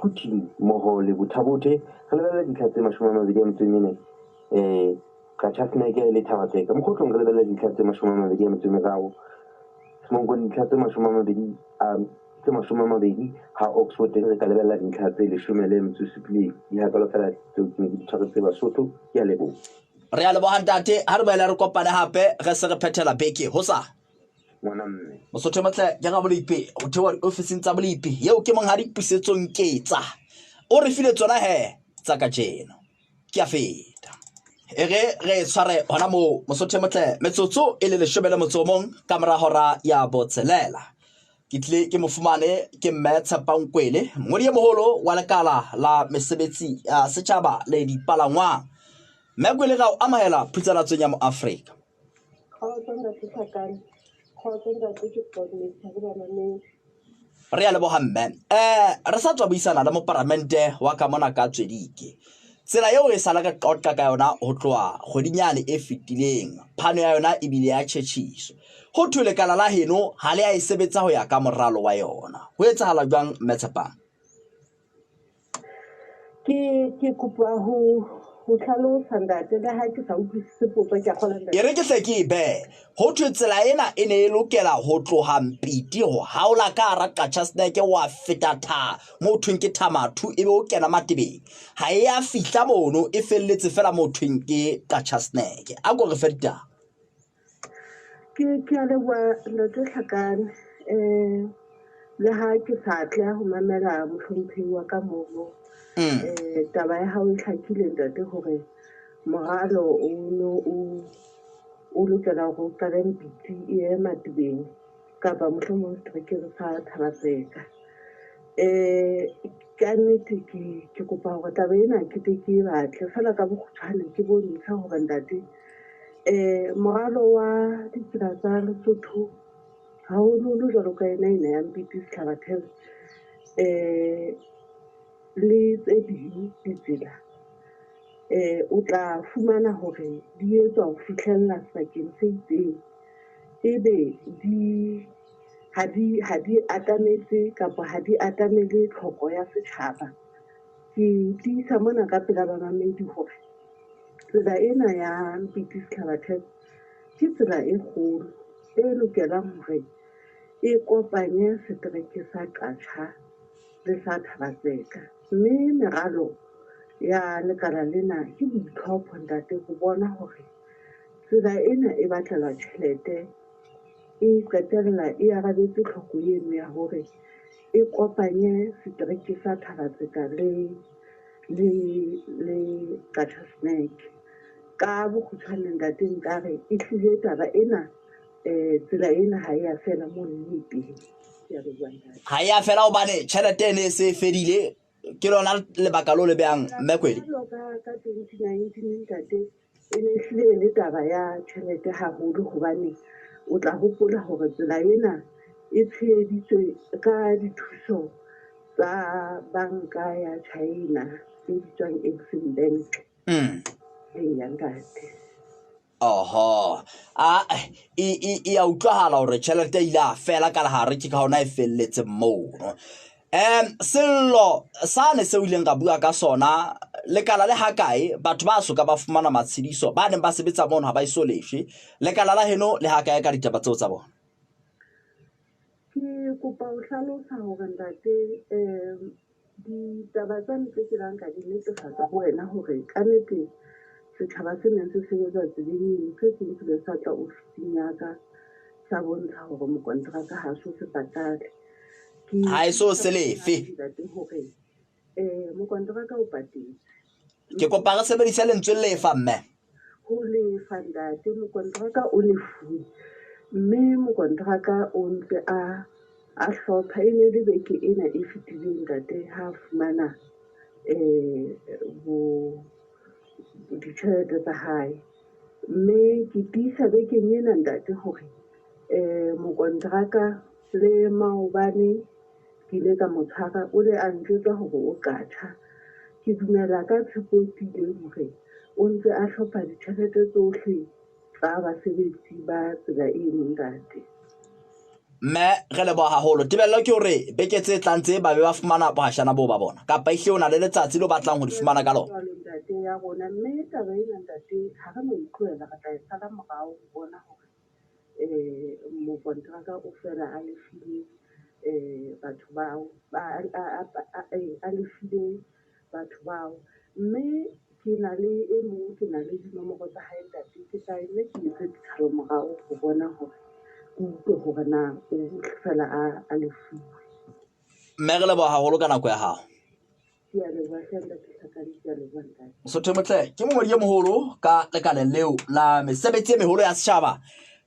Quthing mmoho le Botha-Bothe. Re lebella dintlha tse 24 Qacha's Nek le Thaba-Tseka. Mokgotlong re lebella dintlha tse 23, Semonkong dintlha tse 20 ha Oxford teng re ka lebella dintlha tse 17. Dihakalo fela tseo ke ne ke di tshwaretse Basotho. Ke a leboha. Re a leboha ntate, ha re boela re kopane hape re se re phethela beke ho sa. Ngwana mme. Mosotho e motle ke Raboleipe, ho theoha diofising tsa Boleipe. Eo ke monghadi Pusetsong Ketsa. O re file tsona he tsa kajeno. Ke a feta. E re re tshware hona moo Mosotho e motle, metsotso e le 18 ka mora hora ya botshelela. Ke tlile ke mo fumane ke mme Tshepang Kwele, mongodi e moholo wa lekala la mesebetsi ya setjhaba le dipalangwang. Mme Kwele, ra o amohela phutsalatsong ya Moafrika. Kgotso ntate Tlhakane. Kgotso ntate ke coordinator le bamamedi. Re a leboha mme. Re sa tswa buisana le moparamente wa ka mona ka Tswedike. Tsela eo e sala re qoqa ka yona ho tloha kgweding yane e fetileng, phano ya yona e bile ya tjhetjhiso. Ho thwe lekala la heno ha le a e sebetsa ho ya ka moralo wa yona. Ho etsahala jwang mme Tshepang? Ke kopa ho ho tlhalosa ntate, le ha ke sa utlwisise potso, ke a kgolwa ntate. E re ke hle ke e behe. Ho thwe tsela ena e ne e lokela ho tloha Mpiti ho haola ka hara Qacha's Nek wa feta tha mo thweng ke Thamathu ebe o kena Matebeng. Ha e a fihla mono, e felletse fela mo thweng ke Qacha's Nek. A ko re fe ditaba. Ke a leboha ntate Tlhakane. Le ha ke sa tla ho mamela mohlomphehi wa ka mono. Taba ya hao e hlakile ntate hore moralo o no o lokela hore o qale Mpiti e ye Matebeng kapa mohlomong seterekeng sa Thaba-Tseka. Ka nnete ke kopa hore taba ena ke tle ke e batle feela ka bokgutshwane ke bontshe hore ntate moralo wa ditsela tsa Lesotho haholoholo jwalo ka ena ena ya Mpiti Setlhabathebe le tse ding ditsela o tla fumana hore di etswa ho fihlella sebakeng se itseng, ebe di ha di atametse kapa ha di atamele tlhoko ya setjhaba. Ke tiisa mona ka pela bamamedi hore tsela ena ya Mpiti Setlhabathebe ke tsela e kgolo e lokelang hore e kopanye setereke sa Qacha le sa Thaba-Tseka. Mme meralo ya lekala lena ke boitlhopho ntate ho bona hore tsela ena e batlelwa tjhelete, e qetella e arabetse tlhoko eno ya hore e kopanye setereke sa Thaba-Tseka le Qacha's Nek. Ka bokgutshwane ntate nkare e hlile taba ena tsela ena ha e a fela mo nneteng. Ke a leboha ntate. Ha e a fela hobane tjhelete e ne e se e fedile. Ke lona lebaka leo le behang mme Kwele. Jwalo ka 2019 ntate, e ne hlile e le taba ya tjhelete haholo hobane o tla hopola hore tsela ena e tsheheditswe ka dithuso tsa banka ya China e bitswang Exim Bank. Eya ntate. Oho, a e a utlwahala hore tjhelete e ile a fela ka lehare, ke ka hona e felletse mono. Sello sane seo ileng ka bua ka sona, lekala le hakae batho ba soka ba fumana matshediso ba neng ba sebetsa mono ha ba eso lefe, lekala la heno le hakae ka ditaba tseo tsa bona? Ke kopa ho hlalosa hore ntate ditaba tsa ntse ke lang ka di netefatsa ho wena hore kannete setjhaba se neng se sebetsa tseleng eno se seng se ile sa tla ofising ya ka sa bontsha hore mokonteraka ha so se patale. Ha e so se lefe. Ntate hore mokonteraka o patetse. Ke kopa re sebedise lentswe lefa mme. Ho lefa ntate, mokonteraka o lefuwe mme mokonteraka o ntse a hlopha. E ne le beke ena e fetileng ntate ha fumana bo ditjhelete tsa hae. Mme ke tiisa bekeng ena ntate hore mokonteraka le maobane ke ile ka mo tshwara, o le a njwetsa hore o qatjha. Ke dumela ka tshepo e tiileng hore o ntse a hlopha ditjhelete tsohle tsa basebetsi ba tsela eno ntate. Mme re leboha haholo. Tebello ke hore beke tse tlang tse ba be ba fumana bohashana boo ba bona, kapa ehlile o na le letsatsi leo batlang ho di fumana ka lona? Jwalo ntate ya rona, mme taba ena ntate ha re no e tlohela, re tla e sala morao ho bona hore mokonteraka o fela a lefile batho bao, a lefile batho bao. Mme ke na le e mong, ke na le dinomoro tsa hae ntate, ke tla nne ke etse ditshalo morao ho bona hore ke utlwe hore na o fela a lefuwe. Mme re leboha haholo ka nako ya hao. Ke a leboha hle ntate Hlakane, ke a leboha ntate. Mosotho e motle ke mongodi e moholo ka lekaleng leo la mesebetsi e meholo ya setjhaba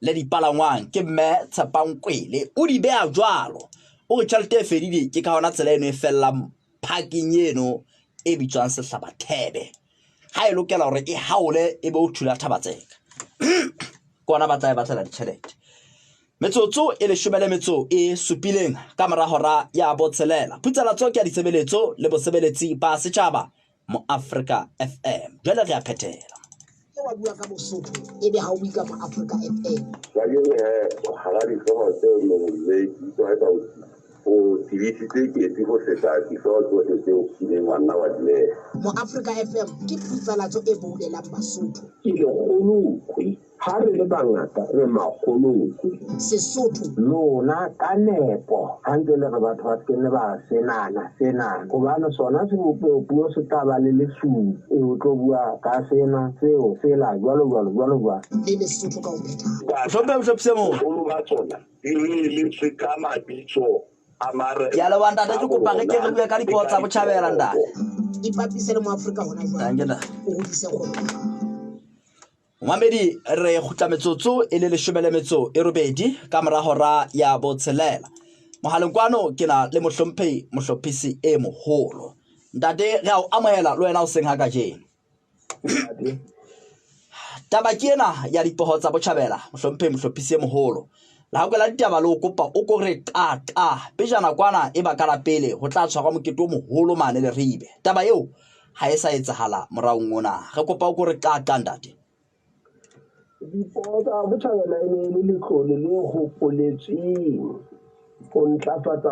le dipalangwang, ke mme Tshepang Kwele. O di beha jwalo, o re tjhelete e fedile, ke ka hona tsela eno e fellang parking eno e bitswang Sehlabathebe. Ha e lokela hore e haole e be o thula Thabatseka. Ke ona ba tla e batlela ditjhelete. Metsotso e 17 ka mora hora ya 6. Phutsalatso ke ya ditshebeletso le bosebeletsi ba setjhaba Moafrika FM. Jwale re a phethela. Wa bua ka Bosotho ebe ha o bue ka Moafrika FM. Kajeno he hara dihlooho tseo neng le utlwa eka o tebisitse ketsi ho feta dihlooho tsohle tseo kileng wa nna wa di beha. Moafrika FM ke phutsalatso e boulelang Basotho. Ke lekgolokwe, ha re le bangata re makgolokwe. Sesotho. Lona ka nepo ha ntse le re batho ba se ne ba senana senana, hobane sona sebopeho puo se tla ba le lesupi, e o tlo bua ka sena seo sela jwalo jwalo jwalo jwalo. Le Lesotho ka ho phethahala. Hlomphe mohlophisi e moholo. Boholo ba tsona di re ka mabitso a mare. Ke a leboha ntate, ke kopa re ke re bue ka dipuo tsa botjhabela ntate. Ipapise le Moafrika hona jwale. Thank you, ntate. O hodise kgwebo. Momamedi, re kgutla metsotso e le 18 ka mora hora ya 6. Mohaleng kwano ke na le mohlomphehi mohlophisi e moholo. Ntate, re a o amohela le wena o seng ha kajeno. Taba ke ena ya dipoho tsa botjhabela, mohlomphehi mohlophisi e moholo. La ha kwela ditaba le o kopa o ko re qaqa pejana kwana e ba ka la pele ho tla tshwarwa mokete o moholo mane Leribe. Taba eo ha e sa etsahala moraong ona. Re kopa o ko re qaqa ntate. Dipoho tsa botjhabela e ne e le letlole le hopoletsweng ho ntlafatsa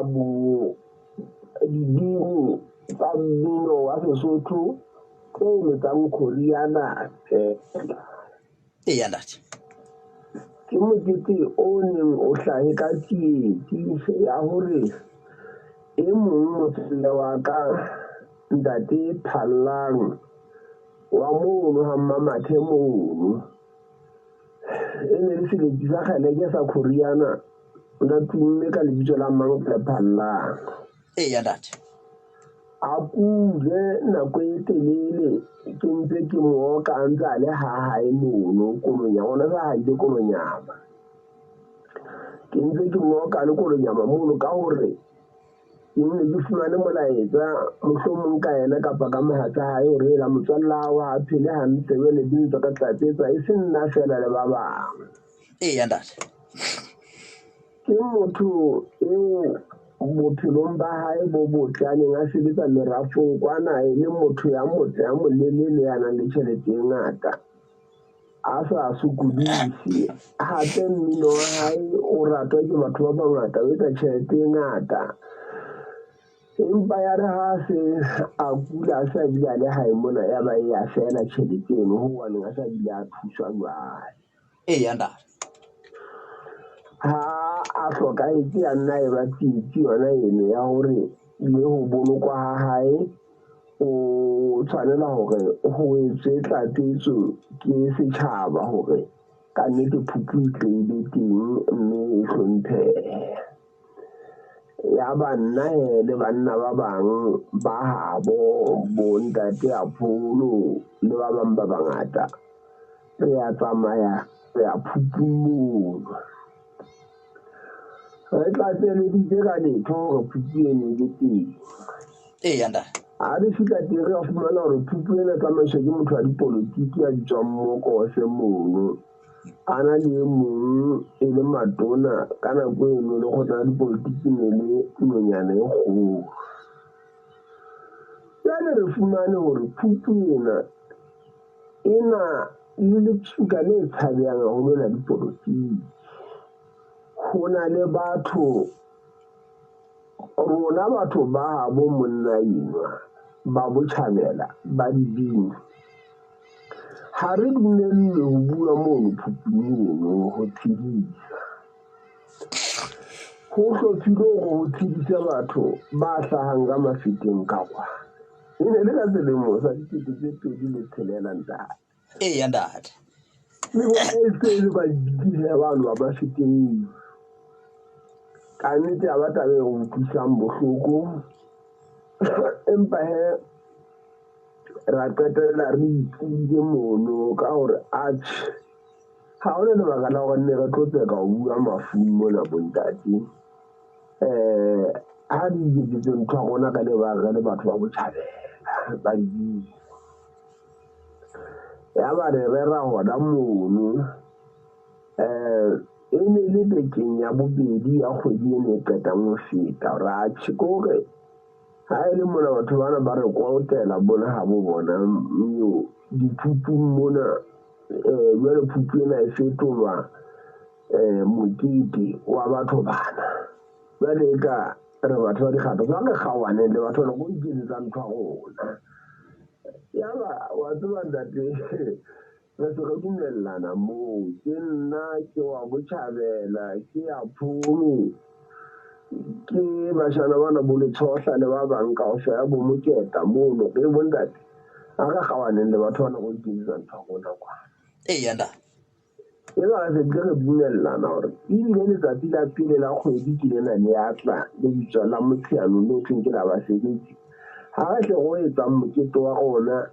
dibini tsa mmino wa Sesotho tse letsang koriana feela. Eya ntate. Ke mokete o neng o hlahe ka tsietsi ya hore e mong motswalle wa ka ntate Phallang wa mono ha Mmamathe mono, e ne le seletsi sa kgeleke sa koriana, o na tumme ka lebitso la Mmankgele Phallang. Eya ntate. A kule nako e telele ke ntse ke mo oka a ntse a le ha hae mono Kolonyama, ona sa haile Kolonyama. Ke ntse ke mo oka le Kolonyama mono ka hore ke nne ke fumane molaetsa mohlomong ka yena kapa ka mohatsa hae hore ela motswalle wa a phele hantle, jwale dintho ka tlatsetsa e seng nna fela le ba bang. Eya ntate. Ke motho eo bophelong ba hae bo botle a neng a sebetsa merafong kwana, e le motho ya motle ya molelele ya nang le tjhelete e ngata. A sa sokodise. Hape mmino wa hae o ratwa ke batho ba bangata, o etsa tjhelete e ngata. Empa ya re ha se a kula a sa bile a le hae mona ya ba e ya fela tjhelete eno ho baneng a sa bile a thuswa jwale. Eya ntate. Ha a hlokahetse ya nna e ba tsietsi yona eno ya hore le ho bolokwa ha hae o tshwanela hore ho etswe tlatsetso ke setjhaba hore ka nnete phupu e tle e be teng mme e hlomphehe. Ya ba nna he le banna ba bang ba habo bo ntate a pholo le ba bang ba bangata re a tsamaya re a phupung mono. Re tlatseleditse ka letho hore phupu eno e be teng. Eya ntate. Ha re fihla teng re a fumana hore phupu ena tsamaiswa ke motho wa dipolotiki ya bitswang Mokose mono. A na le e mong e le matona ka nako eno lekgotla la dipolotiki ne le nonyana e kgolo. Jwale re fumane hore phupu ena e na le letshuka le tshabehang haholo la dipolotiki. Ho na le batho rona batho ba habo monna enwa ba botjhabela ba dibini ha re dumellwe ho bua mono phupung eno ho tshedisa. Ho hlophilwe hore ho tshedise batho ba hlahang ka mafeteng ka kwa. E ne le ka selemo sa 2006 ntate. Eya ntate. Le bona e se le ba dibini bano ba mafeteng. Ka nnete ya ba taba e re utlwisang bohloko. Empa he ra qetella re ipuditse mono ka hore atjhe ha hona lebaka la hore nne re tlo tseka ho bua mafung mona bontate. Ha re iketsetse ntho ya rona ka lebaka re le batho ba botjhabela ba dibini. Ya ba re rera hona mono. E ne le bekeng ya bobedi ya kgwedi eno e qetang ho feta. Hore atjhe ke hore ha e le mona batho bana ba re kolotela bona ha bo bona diphupung mona jwale phupu ena e fetolwa mokete wa batho bana. Jwale e ka re batho ba dikgato ba re kgaohaneng le batho bana ko iketsetsa ntho ya rona. Yaba wa tseba ntate re se re dumellana moo ke nna ke wa botjhabela ke ya pholo ke bashana bana bo Letshohla le ba bang kaofela bo Moketa mono re bo ntate a re kgaohaneng le batho bana go iketsetsa ntho ya rona kwa. Eya ntate. E ba re se re dumellana hore ebile letsatsi la pele la kgwedi ke lena le a tla le bitswa la Motsheanong le ho thweng ke la basebetsi. Ha re tle go etsang mokete wa rona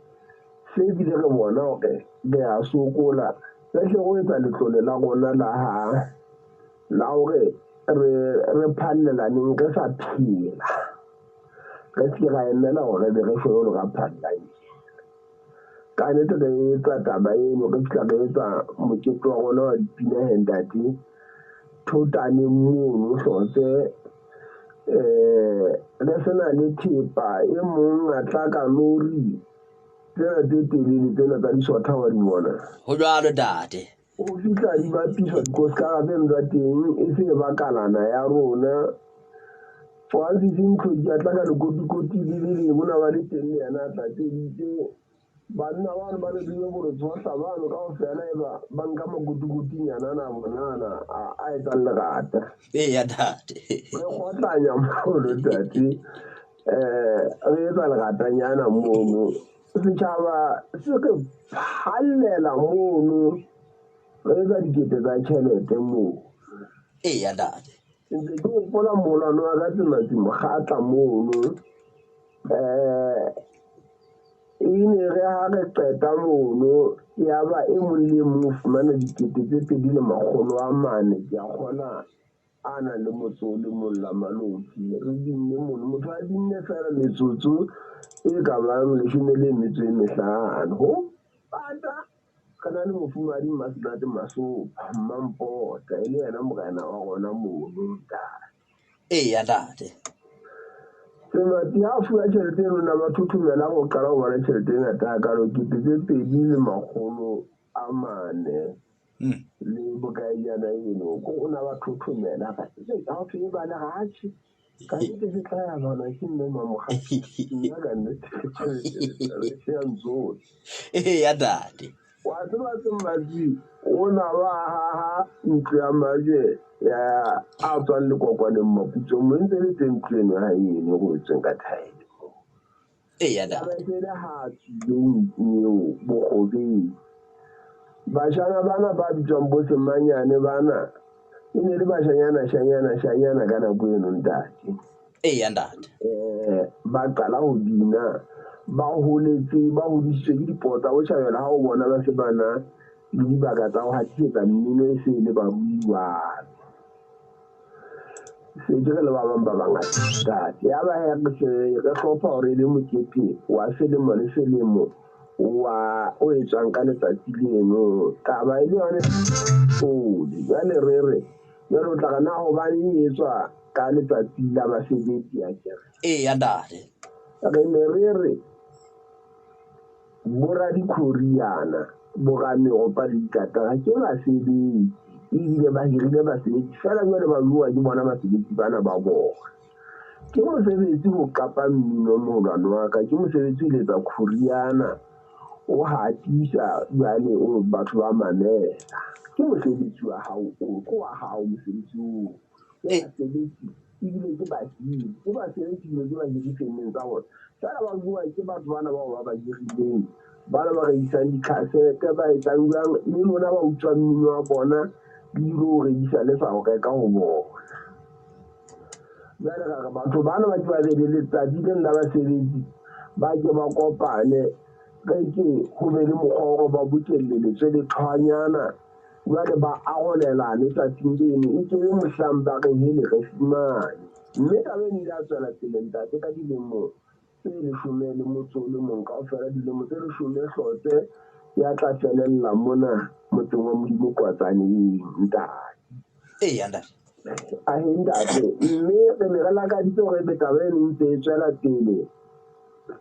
se ebile re bona hore re a sokola re tle go etsa letlole la rona la ha la hore re phallelaneng re sa phela. Re se ke ra emela hore be re shwe jwalo ka phallang. Ka nnete re etsa taba eno re fihla re etsa mokete wa rona wa dipina he ntate. Thotaneng mono Hlotse re sena le thepa e mong a tla ka lori tsena tse telele tsena tsa disotha wa di bona. Ho jwalo ntate. O fihla di bapiswa dikoskara tseno tsa teng e se e ba kalana ya rona. Francis Ntlhoki a tla ka lekotikoti le le leng mona ba le teng le yena a tlatseditse. Banna bano ba le dule bo Letshohla bano kaofela e ba ba nka makotikotinyana ana a bona ana a etsang lerata. Eya ntate. Re kgotlanya mono ntate. Re etsa leratanyana mono. Setjhaba se re phallela mono. Re etsa dikete tsa tjhelete moo. Eya ntate. Ntse ke hopola moholwane wa ka Tsematsi Mokgatla mono. E ne re ha re qeta mono ya ba e mong le mong o fumana 2400 ke a kgona a nang le motse o le mong la Maloti. Re binne mono motho a binne fela metsotso e ka bang 15. Ho pata re na le mofumahadi Mmasenate Masopha Mmampota e le yena morena wa rona mono ntate. Eya ntate. Tsematsi ha fuwa tjhelete eno na ba thothomelang ho qala ho bona tjhelete e ngata hakalo 2200 a mane le bokaenyana eno ko o na ba thothomela ka ha o thwe ba le hatjhe ka nnete se tla ya bana ke mme mamoga nna ka nnete se ya ntsosa Eya ntate. Wa tseba Semmatsi o na ba haha ntlo ya majwe ya a tswang lekokwaneng Maputsong mo ntse le teng ntlo eno ha eno go etsweng ka thaele. Eya ntate. Taba e se ha tswileng eo bokgobeng. Bashana bana ba bitswang bo Semanyane bana e ne le bashanyana shanyana shanyana ka nako eno ntate. Eya ntate. Ba qala ho bina ba holetse ba hodisitswe ke dipoo tsa botjhabela ha o bona ba se ba na le dibaka tsa ho hatisetsa mmino e se e le baruiwa. Se ke re le ba bang ba bangata ntate. Ya ba he re se re hlopha hore e be mokete wa selemo le selemo wa o etswang ka letsatsi leno. Taba e le yone pole. Jwale re re jwale o tla re na hobaneng e etswa ka letsatsi la basebetsi akere? Eya ntate. Re ne re re boradikhoriana, borameropa le dikatara ke basebetsi ebile ba hirile basebetsi feela jwale ba jowa ke bona basebetsi bana ba bona. Ke mosebetsi ho qapa mmino moholwane wa ka, ke mosebetsi ho letsa khoriana, o hatisa jwale o batho ba mamela. Ke mosebetsi wa hao o, ke wa hao mosebetsi oo. Ke basebetsi ebile ke bahiri, ke basebetsi ebile ke bahiri femeng tsa bona. Feela ba jowa ke batho bana bao ba ba hirileng, bana ba rekisang dikhasete, ba etsang jwang, le lona ba utswang mmino wa bona le ilo o rekisa le sa o reka ho bona. Jwale ra re batho bana ba ke ba be le letsatsi leng la basebetsi, ba ke ba kopane, re ke ho be le mokgwa wa hore ba bokelle letswe lethwanyana, jwale ba arolelane tsatsing leno, e ke be mohlang ba reng hele re fumane. Mme taba eno e ile ya tswela pele ntate ka dilemo tse leshome le motso o le mong kaofela, dilemo tse leshome hlotse ya tla felella mona motseng wa Modimo Kwatsaneng ntate. Eya ntate. Ahe ntate, mme re ne re lakaditse hore ebe taba eno e ntse e tswela pele,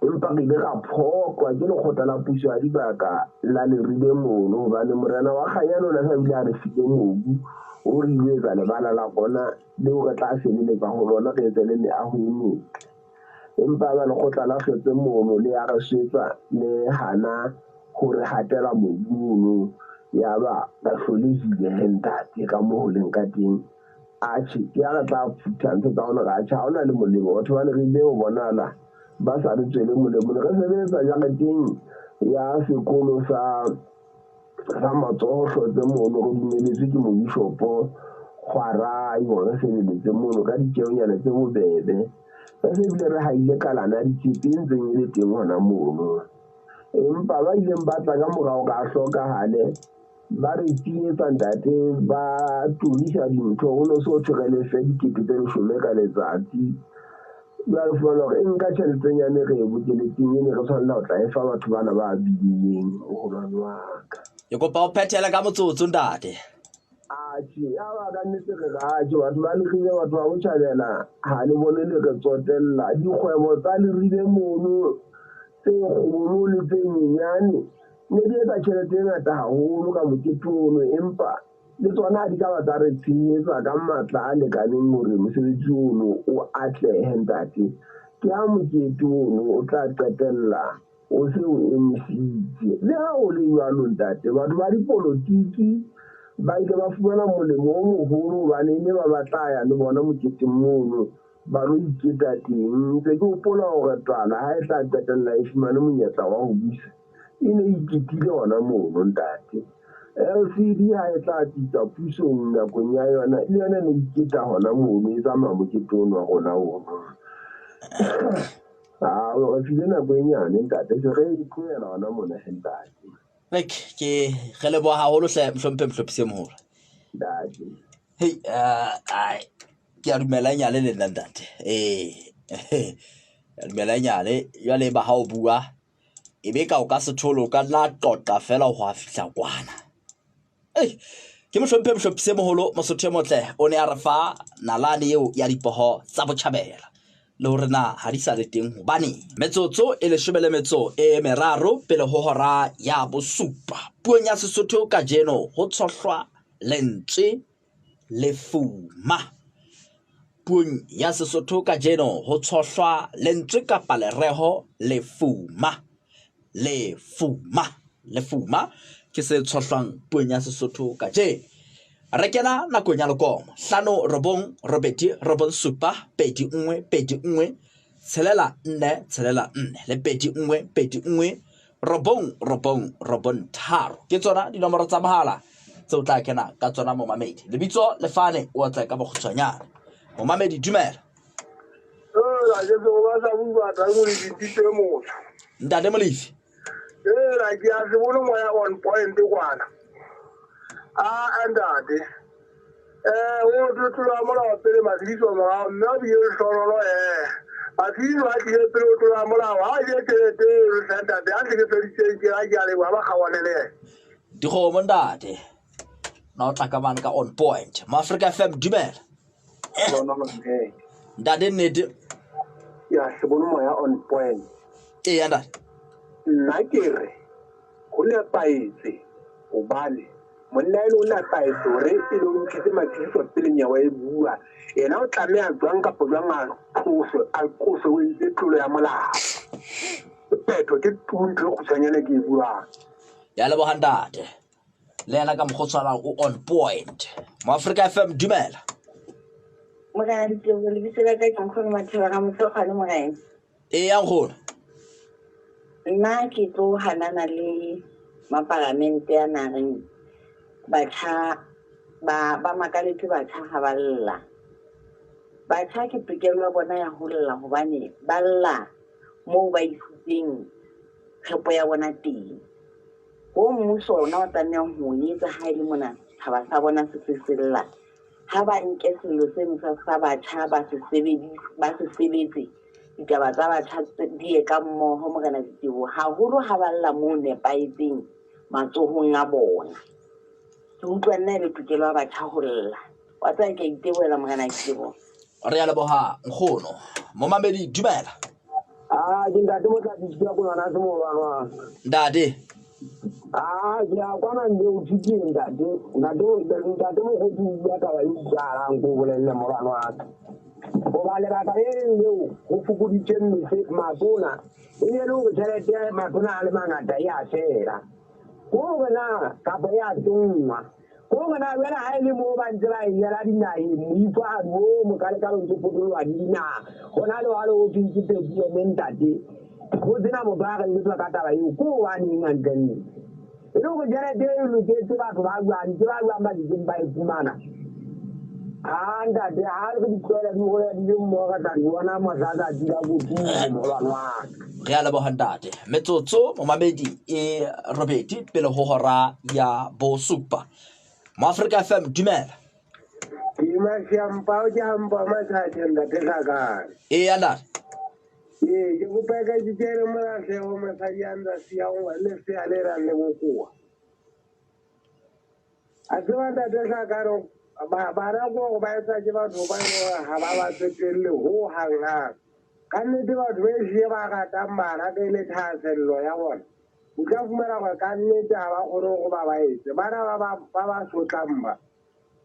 empa re ile ra phoqwa ke lekgotla la puso ya dibaka la Leribe mono, hobane morena wa Kganyane o ne a sa bile a re file mobu o re ile etsa lebala la rona leo re tla sebeletsa ho lona, re etse le meaho e metle. Empa ba lekgotla la hlotse mono le ya re swetsa le hana ho re hatela mobu ono, ya ba re hlolehile he ntate ka moo ho leng ka teng. Atjhe, ke ya re tla phutha ntho tsa rona, re atjhe ha hona le molemo. Batho ba Leribe ho bonahala ba sa re tswele molemo. Ne re sebeletsa jareteng ya sekolo sa sa matsoho hlotse mono, re dumeletswe ke mobishopo Kgwarai hore re sebeletse mono ka ditjeonyana tse bobebe. Re se ebile re haile kalana ya ditshepe e ntseng e le teng hona mono. Empa ba ileng ba tla ka morao ka hlokahale, ba re tsietsa ntate, ba turisa dintho, ho no se ho thwe re lefe 10 000 ka letsatsi. Jwale fumana hore e nka tjheletenyana e re e bokeletseng e ne re tshwanela ho tla e fa batho bana ba binneng moholwane wa ka. Ke kopa o phethele ka motsotso ntate. Atjhe, ya ba ka nnete re re atjhe, batho ba Leribe, batho ba botjhabela ha le bone le re tsotella. Dikgwebo tsa Leribe mono tse kgolo le tse nyenyane ne di etsa tjhelete e ngata haholo ka mokete ono, empa le tsona ha di ka ba tsa re tshehetsa ka matla a lekaneng hore mosebetsi ono o atlehe ntate. Ke ha mokete ono o tla qetella o se o emisitse. Le ha ho le jwalo ntate, batho ba dipolotiki ba ile ba fumana molemo o moholo hobane e ne ba batla ya le bona moketeng mono ba lo iketa teng. Ntse ke hopola hore twala ha e tla qetella e fumane monyetla wa ho busa, e ne e iketile hona mono ntate. LCD ha e tla tsitsa pusong nakong ya yona, le yona e ne iketa hona mono, e tsamaya mokete ono wa rona ono. Ah, re file nako e nyane ntate, se re e tlohela hona mona he ntate. Ek, ke re leboha haholo hle mohlomphe mohlophisi e moholo. Ntate. Hei, ai, ke a dumela nyale le nna ntate. Ee, ke a dumela nyale. Jwale ba ha o bua, e be ka o ka se thole, o ka nna qoqa fela ho a fihla kwana. Ei, ke mohlomphe mohlophisi e moholo, Mosotho e motle, o ne a re fa nalane eo ya dipoho tsa botjhabela. le hore na ha di sa le teng hobane. Metsotso e 13 pele ho hora ya bosupa. Puong ya Sesotho kajeno ho tshohlwa lentswe lefuma. Puong ya Sesotho kajeno ho tshohlwa lentswe kapa lereho lefuma. Lefuma. Lefuma ke se tshohlwang puong ya Sesotho kajeno. Re kena nakong ya lekomo 5 9 8 9 7 2 1 2 1 6 4 6 4 le 2 1 2 1 9 9 9 3 ke tsona dinomoro tsa mohala tseo tla kena ka tsona momamedi. Lebitso lefane o tla ka bokgutshwanyane. Momamedi dumela. Ntate Molefi. Ke a se bone moya on point kwana. A ntate. O tlola molao pele matshediso morao mme o bile lehlonolo matshediso a tlile pele o tlola molao ha je tjhelete eo ntate a hlekefeditseng ke a ke a leboha ba kgawane le yena. Dikgomo ntate. Na o tla ka mane ka on point. Moafrika FM dumela. Ntate nnete. Ya se bone moya on point. Eya ntate. Nna ke re ho nepahetse hobane monna eno o nepahetse hore e le o ntshitse matshediso pele nyewe e bua. Yena o tlameha jwang kapa jwang a qoswe o entse tlolo ya molao. Petho ke ntho e kgutshwanyane ke e buang. Ya leboha ntate. Le yena ka mokgwa o tshwanang o on point. Moafrika FM dumela. Morena Ditebogo, lebitso la ka ke Nkgono Matheba Ramosokgwane morena. Eya nkgono. Nna ke tlo hanana le mapalamente a nareng batjha ba makaletse batjha ha ba lla. Batjha ke tokelo ya bona ya ho lla hobane ba lla moo ba isitseng tshepo ya bona teng. Ho mmuso ona o tlamehang ho etsa ha e le mona setjhaba sa bona se se se lla. Ha ba nke sello seno sa batjha ba se sebetse ditaba tsa batjha di ye ka mmoho morena Ditebogo haholo ha ba lla moo nepahetseng matsohong a bona. Ke utlwa nna e le tokelo ya batjha ho lla. Wa tseba ke a itebohela morena Ditebogo. Re a leboha nkgono. Momamedi dumela. Ke ntate Motlatsi ke ko ngwana se molwana wa. Ntate. Ke a kwana nne o thutile ntate. Ntate Mokgotsi o bua taba e utlwahalang ko bolelle molwana wa ka. Hoba lebaka le leng leo ho fokoditseng matona e ne le hore tjhelete ya matona a le mangata e a fela. Ko hore na kapa e a tsongwa. Ko hore na jwale ha e le moo ba ntse ba e yela dinaheng moifo a o mokalekalo ntse potoloha le dinaha. Hona le hwale ho thweng ke pedi ntate. Ho sena motho a re letho ka taba eo ko hobaneng hantle-ntle. E le hore tjhelete e loketse batho ba jwang ke ba jwang ba kekeng ba e fumana. Ntate ha re di tlohela di hola di le mmoho re tla di bona mohla tsatsi la kotulo molwana wa ka. Re a leboha ntate. Metsotso momamedi e 8 pele ho hora ya bosupa. Moafrika FM dumela. Ke Mashiampao ke hampa mathathe ntate Hlakane. Eya ntate. Ee, ke kopa ka ke kene molahleho mosadi a ntsa siya lesea le nang le bokowa. A tseba ntate Hlakane bana ko hore ba etsa ke batho ba e leng hore ha ba ba tsotelle ho hang-hang. Ka nnete batho ba ehlile ba ratang bana ka e le thahasello ya bona. O tla fumana hore ka nnete ha ba kgone hore ba ba etse. Bana ba ba sotlang ba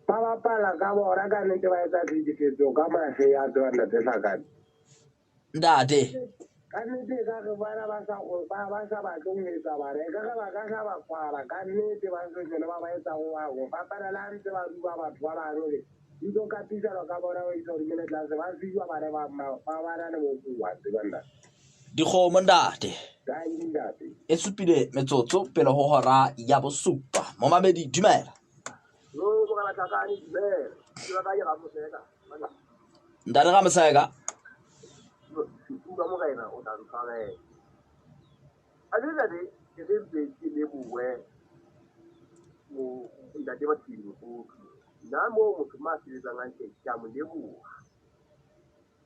bapala ka bona ka nnete ba etsa tlhekefetso ka masea a tseba ntate Hlakane. Ntate. Ka nnete e ka re bana ba sa batleng ho etsa bana e ka re ba ka hla ba kwala ka nnete ba se hlole ba ba etsa ho hang. Ho fapana le ha ntse ba duba batho ba bang le ntso kapiselwa ka bona ba isa hodimo le tlase ba siuwa bana ba bana le bokowa tseba ntate. Dikgomo ntate. Tanki ntate. E supile metsotso pele ho hora ya bosupa. Momamedi dumela. No morena Hlakane dumela. Ke ba ka ke Ramoseka. Ntate Ramoseka. Sefuba morena o tla ntshwarela. A le ntate ke re ntse ke lebohe mo ntate Mathini Mokgotsi. Nna moo motho ma sebetsang hantle ke a mo leboha.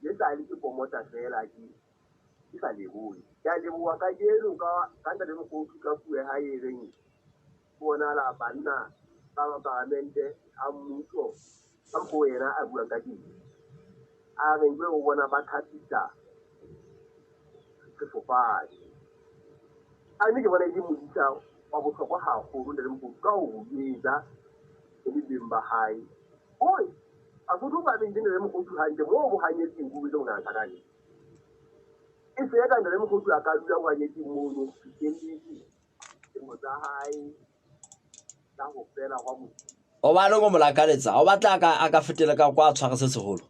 Le sa le ke pomota fela ke sa lebohe. Ke a leboha kajeno ka ntate Mokgotsi ka puo ya hae e reng bonahala banna ba mapalamente a mmuso ka mokgwa yena a buang ka teng. A reng jwale o bona ba thapisa sefofane. A mme ke bona e le modisa wa bohlokwa haholo ntate Mokopu ka ho jwetsa le beng ba hae. Oi, Basotho ba beile ntate Mokopu hantle moo bohanyetsing bo bile bongata Tlhakane. E se eka ntate Mokopu a ka dula bohanyetsing mono ho fihlelletse dilemo tsa hae tsa ho fela hwa Modimo. Hobaneng o mo lakaletsa? O batla a ka a ka fetela ka kwa a tshware se seholo.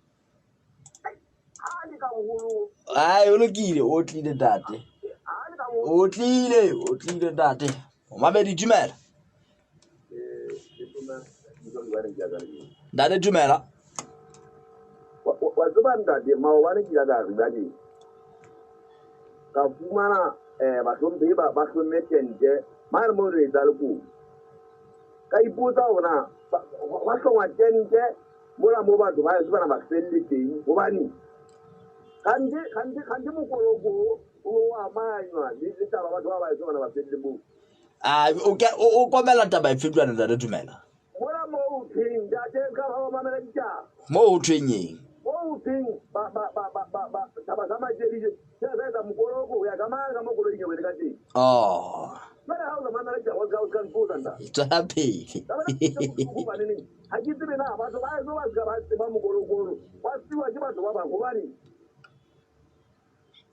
Ai, o lokile, o tlile ntate. O tlile, o tlile ntate. O mamedi dumela. Ntate dumela. Wa tseba ntate, maobane ke ile ka re ka fumana bahlomphehi ba hlomme tente mane moo re etsa lekomo. Ka ipotsa hore na ba hlongwa tente mola mo batho ba heso bana ba felle teng hobane kgante kgante kgante mokoloko o o amanywa le le taba batho ba ba heso bana ba felle moo. A o ke o komela taba efe jwale ntate Dumela? Mona moo ho thweng ntate ka ba ba mamela ditaba. Moo ho thweng eng? Moo ho thweng ba ba ba ba ba ba taba sa matšeliso se sa etsa mokoloko ho ya ka mane ka mo koloing e wele ka teng. Oh. Jwale ha o sa mamela ditaba o ska o ska mpotsa ntate. Tswela pele. Taba ena ke bohloko hobaneneng ha ke tsebe na batho ba heso ba ska ba tseba mokoloko ono wa siwa ke batho ba bang hobane.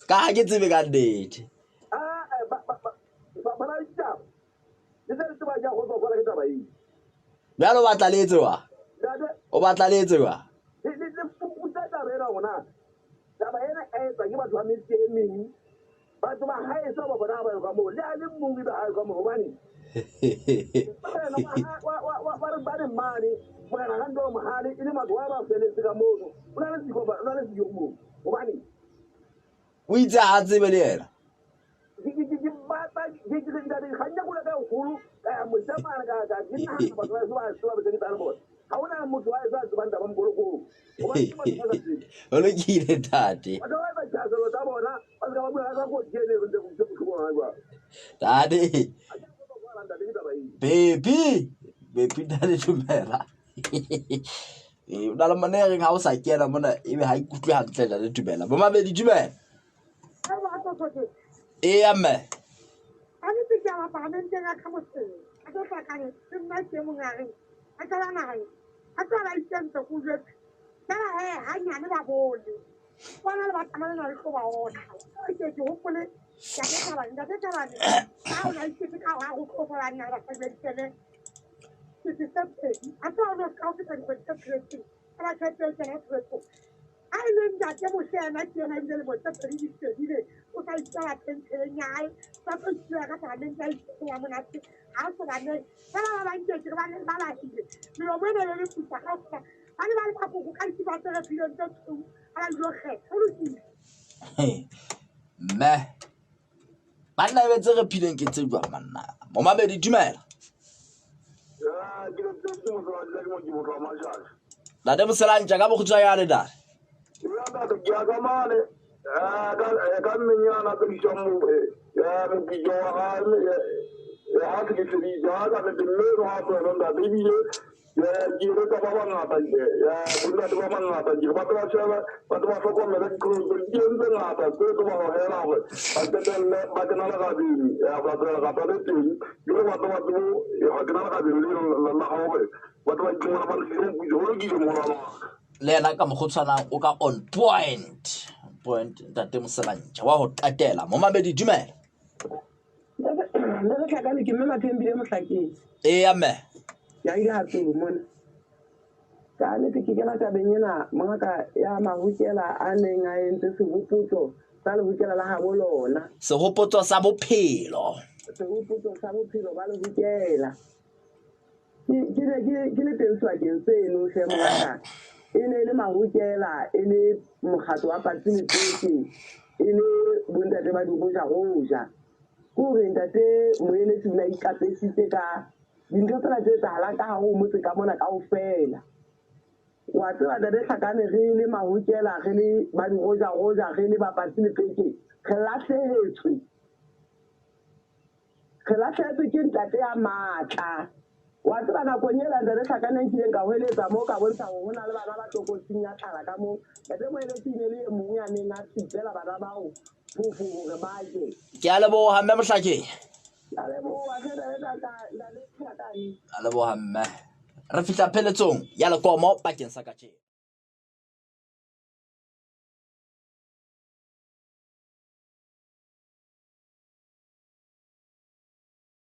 Ka ha ke tsebe ka nnete. Ah, ba ba ba ba ba ditaba. Le tse le tseba ke a kgotsofala ke taba eo. Bjale o batla le etsewa? Ntate. O batla le etsewa? Le le le fuputsa taba ena hore na taba ena e etswa ke batho ba metse e meng. Batho ba haeso ba bona ha ba yo ka moo. Le a le mong ebe ha yo ka moo hobane morena wa wa wa wa re ba re mane morena ga ntwa mohale e le batho ba ba feletse ka mono. O na le siko ba o na le siko moo hobane O itse ha a tsebe le yena. Ke batla ke ke ntate kgang ya kula ka kgolo ka ya mojamana ka ka ke nahana batho ba heso ba tseba ba ke tsana bona. Ha hona motho wa heso a tsebang taba mokolokong. Hobane ke batho ba sa tsebe. O lokile ntate. Batho ba etsa dithaselo tsa bona ba se ka ba bua ka kotsi ene e ntse ntse bohloko hona jwale. Ntate. Ha ke a kgotsofala ntate ke taba eo. Baby, baby ntate dumela. Ee, o na le monna e reng ha o sa kena mona ebe ha ikutlwe hantle ntate dumela. Bomamedi dumela. Eya mme. Ka nnete ke ya paramenteng ya ka motseng a tlo hlakane le nna ke mong a reng a tswela nageng a tswela ikentse ko jwetse fela he hanyane ba bone bona le ba tsamaya na le tlo ba otla ke ke hopole ntate Thabane ntate Thabane ka o na iketse ka ha go tlo fola nna ba sa jwetse ke se se pedi a tswa o ka o feta dikgwedi tse tsheletseng ka ba tjhelete eo kena tshebetsong ha e le ntate Moshe yena ke yena ebile lemo tse pedi di fedile o sa itshwara pentsheleng ya hae sa tlo itshwara ka palamente ya itshwara monate ha o so baneng fela ba bang ke ke ba ba lahile melomo e ne le leputswa kaofela ba ne ba le makoko ka dikipa tse re fileng tse tshweu ha ba ilo kgetha ho lokile. Mme banna e be tse re phileng ke tse jwang banna momamedi dumela ntate moselantša ka bokgutshwanyane ntate ka mmenyana tse isang mopitso wa gae ga se ke feditse ga ka nete mme no ga tlohelo ntate ebile ke eletsa ba bangata bontate ba bangata ke batho ba shebe batho ba hlokomele diqholotso di teng tse ngata tse tlo ba hohela hore ba qetelle ba kena lerabeng ba lerapa le teng ke gore batho ba tsebo ba kena lerabeng le la hore batho ba iphumana ba lokile moputso ho lokile mogolo wa ka. Le yena ka mokgwa o tshwanang o ka on point point ntate moselantša wa ho qetela momamedi dumela. Le re tlhakane ke mme Mathembile Mohlakeng. Eya mme. Ke ahile ha Tsolo mona. Ka nnete ke kena tabeng ena mongaka ya Mahokela a neng a entse sehopotso sa lehokela la habo lona. Sehopotso sa bophelo. Sehopotso sa bophelo ba lehokela. Ke ke ne ke ke le teng sebakeng seno hle mongaka. E ne e le Mahokela, e le mokgatlo wa Patsi Mepeke, e le bontate ba dirojaroja. Ke hore ntate Moeletsi o ne a ikapesitse ka dintho tsena tse etsahalang ka hare ho motse ka mona kaofela. Wa tseba ntate Hlakane re le Mahokela, re le ba dirojaroja, re le ba Patsi Mepeke, re lahlehetswe. Re lahlehetswe ke ntate ya matla. Wa tseba nakong ela Ntate Hlakane nkileng ka hweletsa moo ka bontsha hore ho na le bana ba tlokotsing ya tlala ka moo. Ntate Moeletsi e ne le e mong ya neng a sitela bana bao phofo hore ba je. Ke a leboha mme Mohlakeng. Ke a leboha hle Ntate Hlakane. A leboha mme. Re fihla pheletsong ya lekomo bakeng sa kajeno.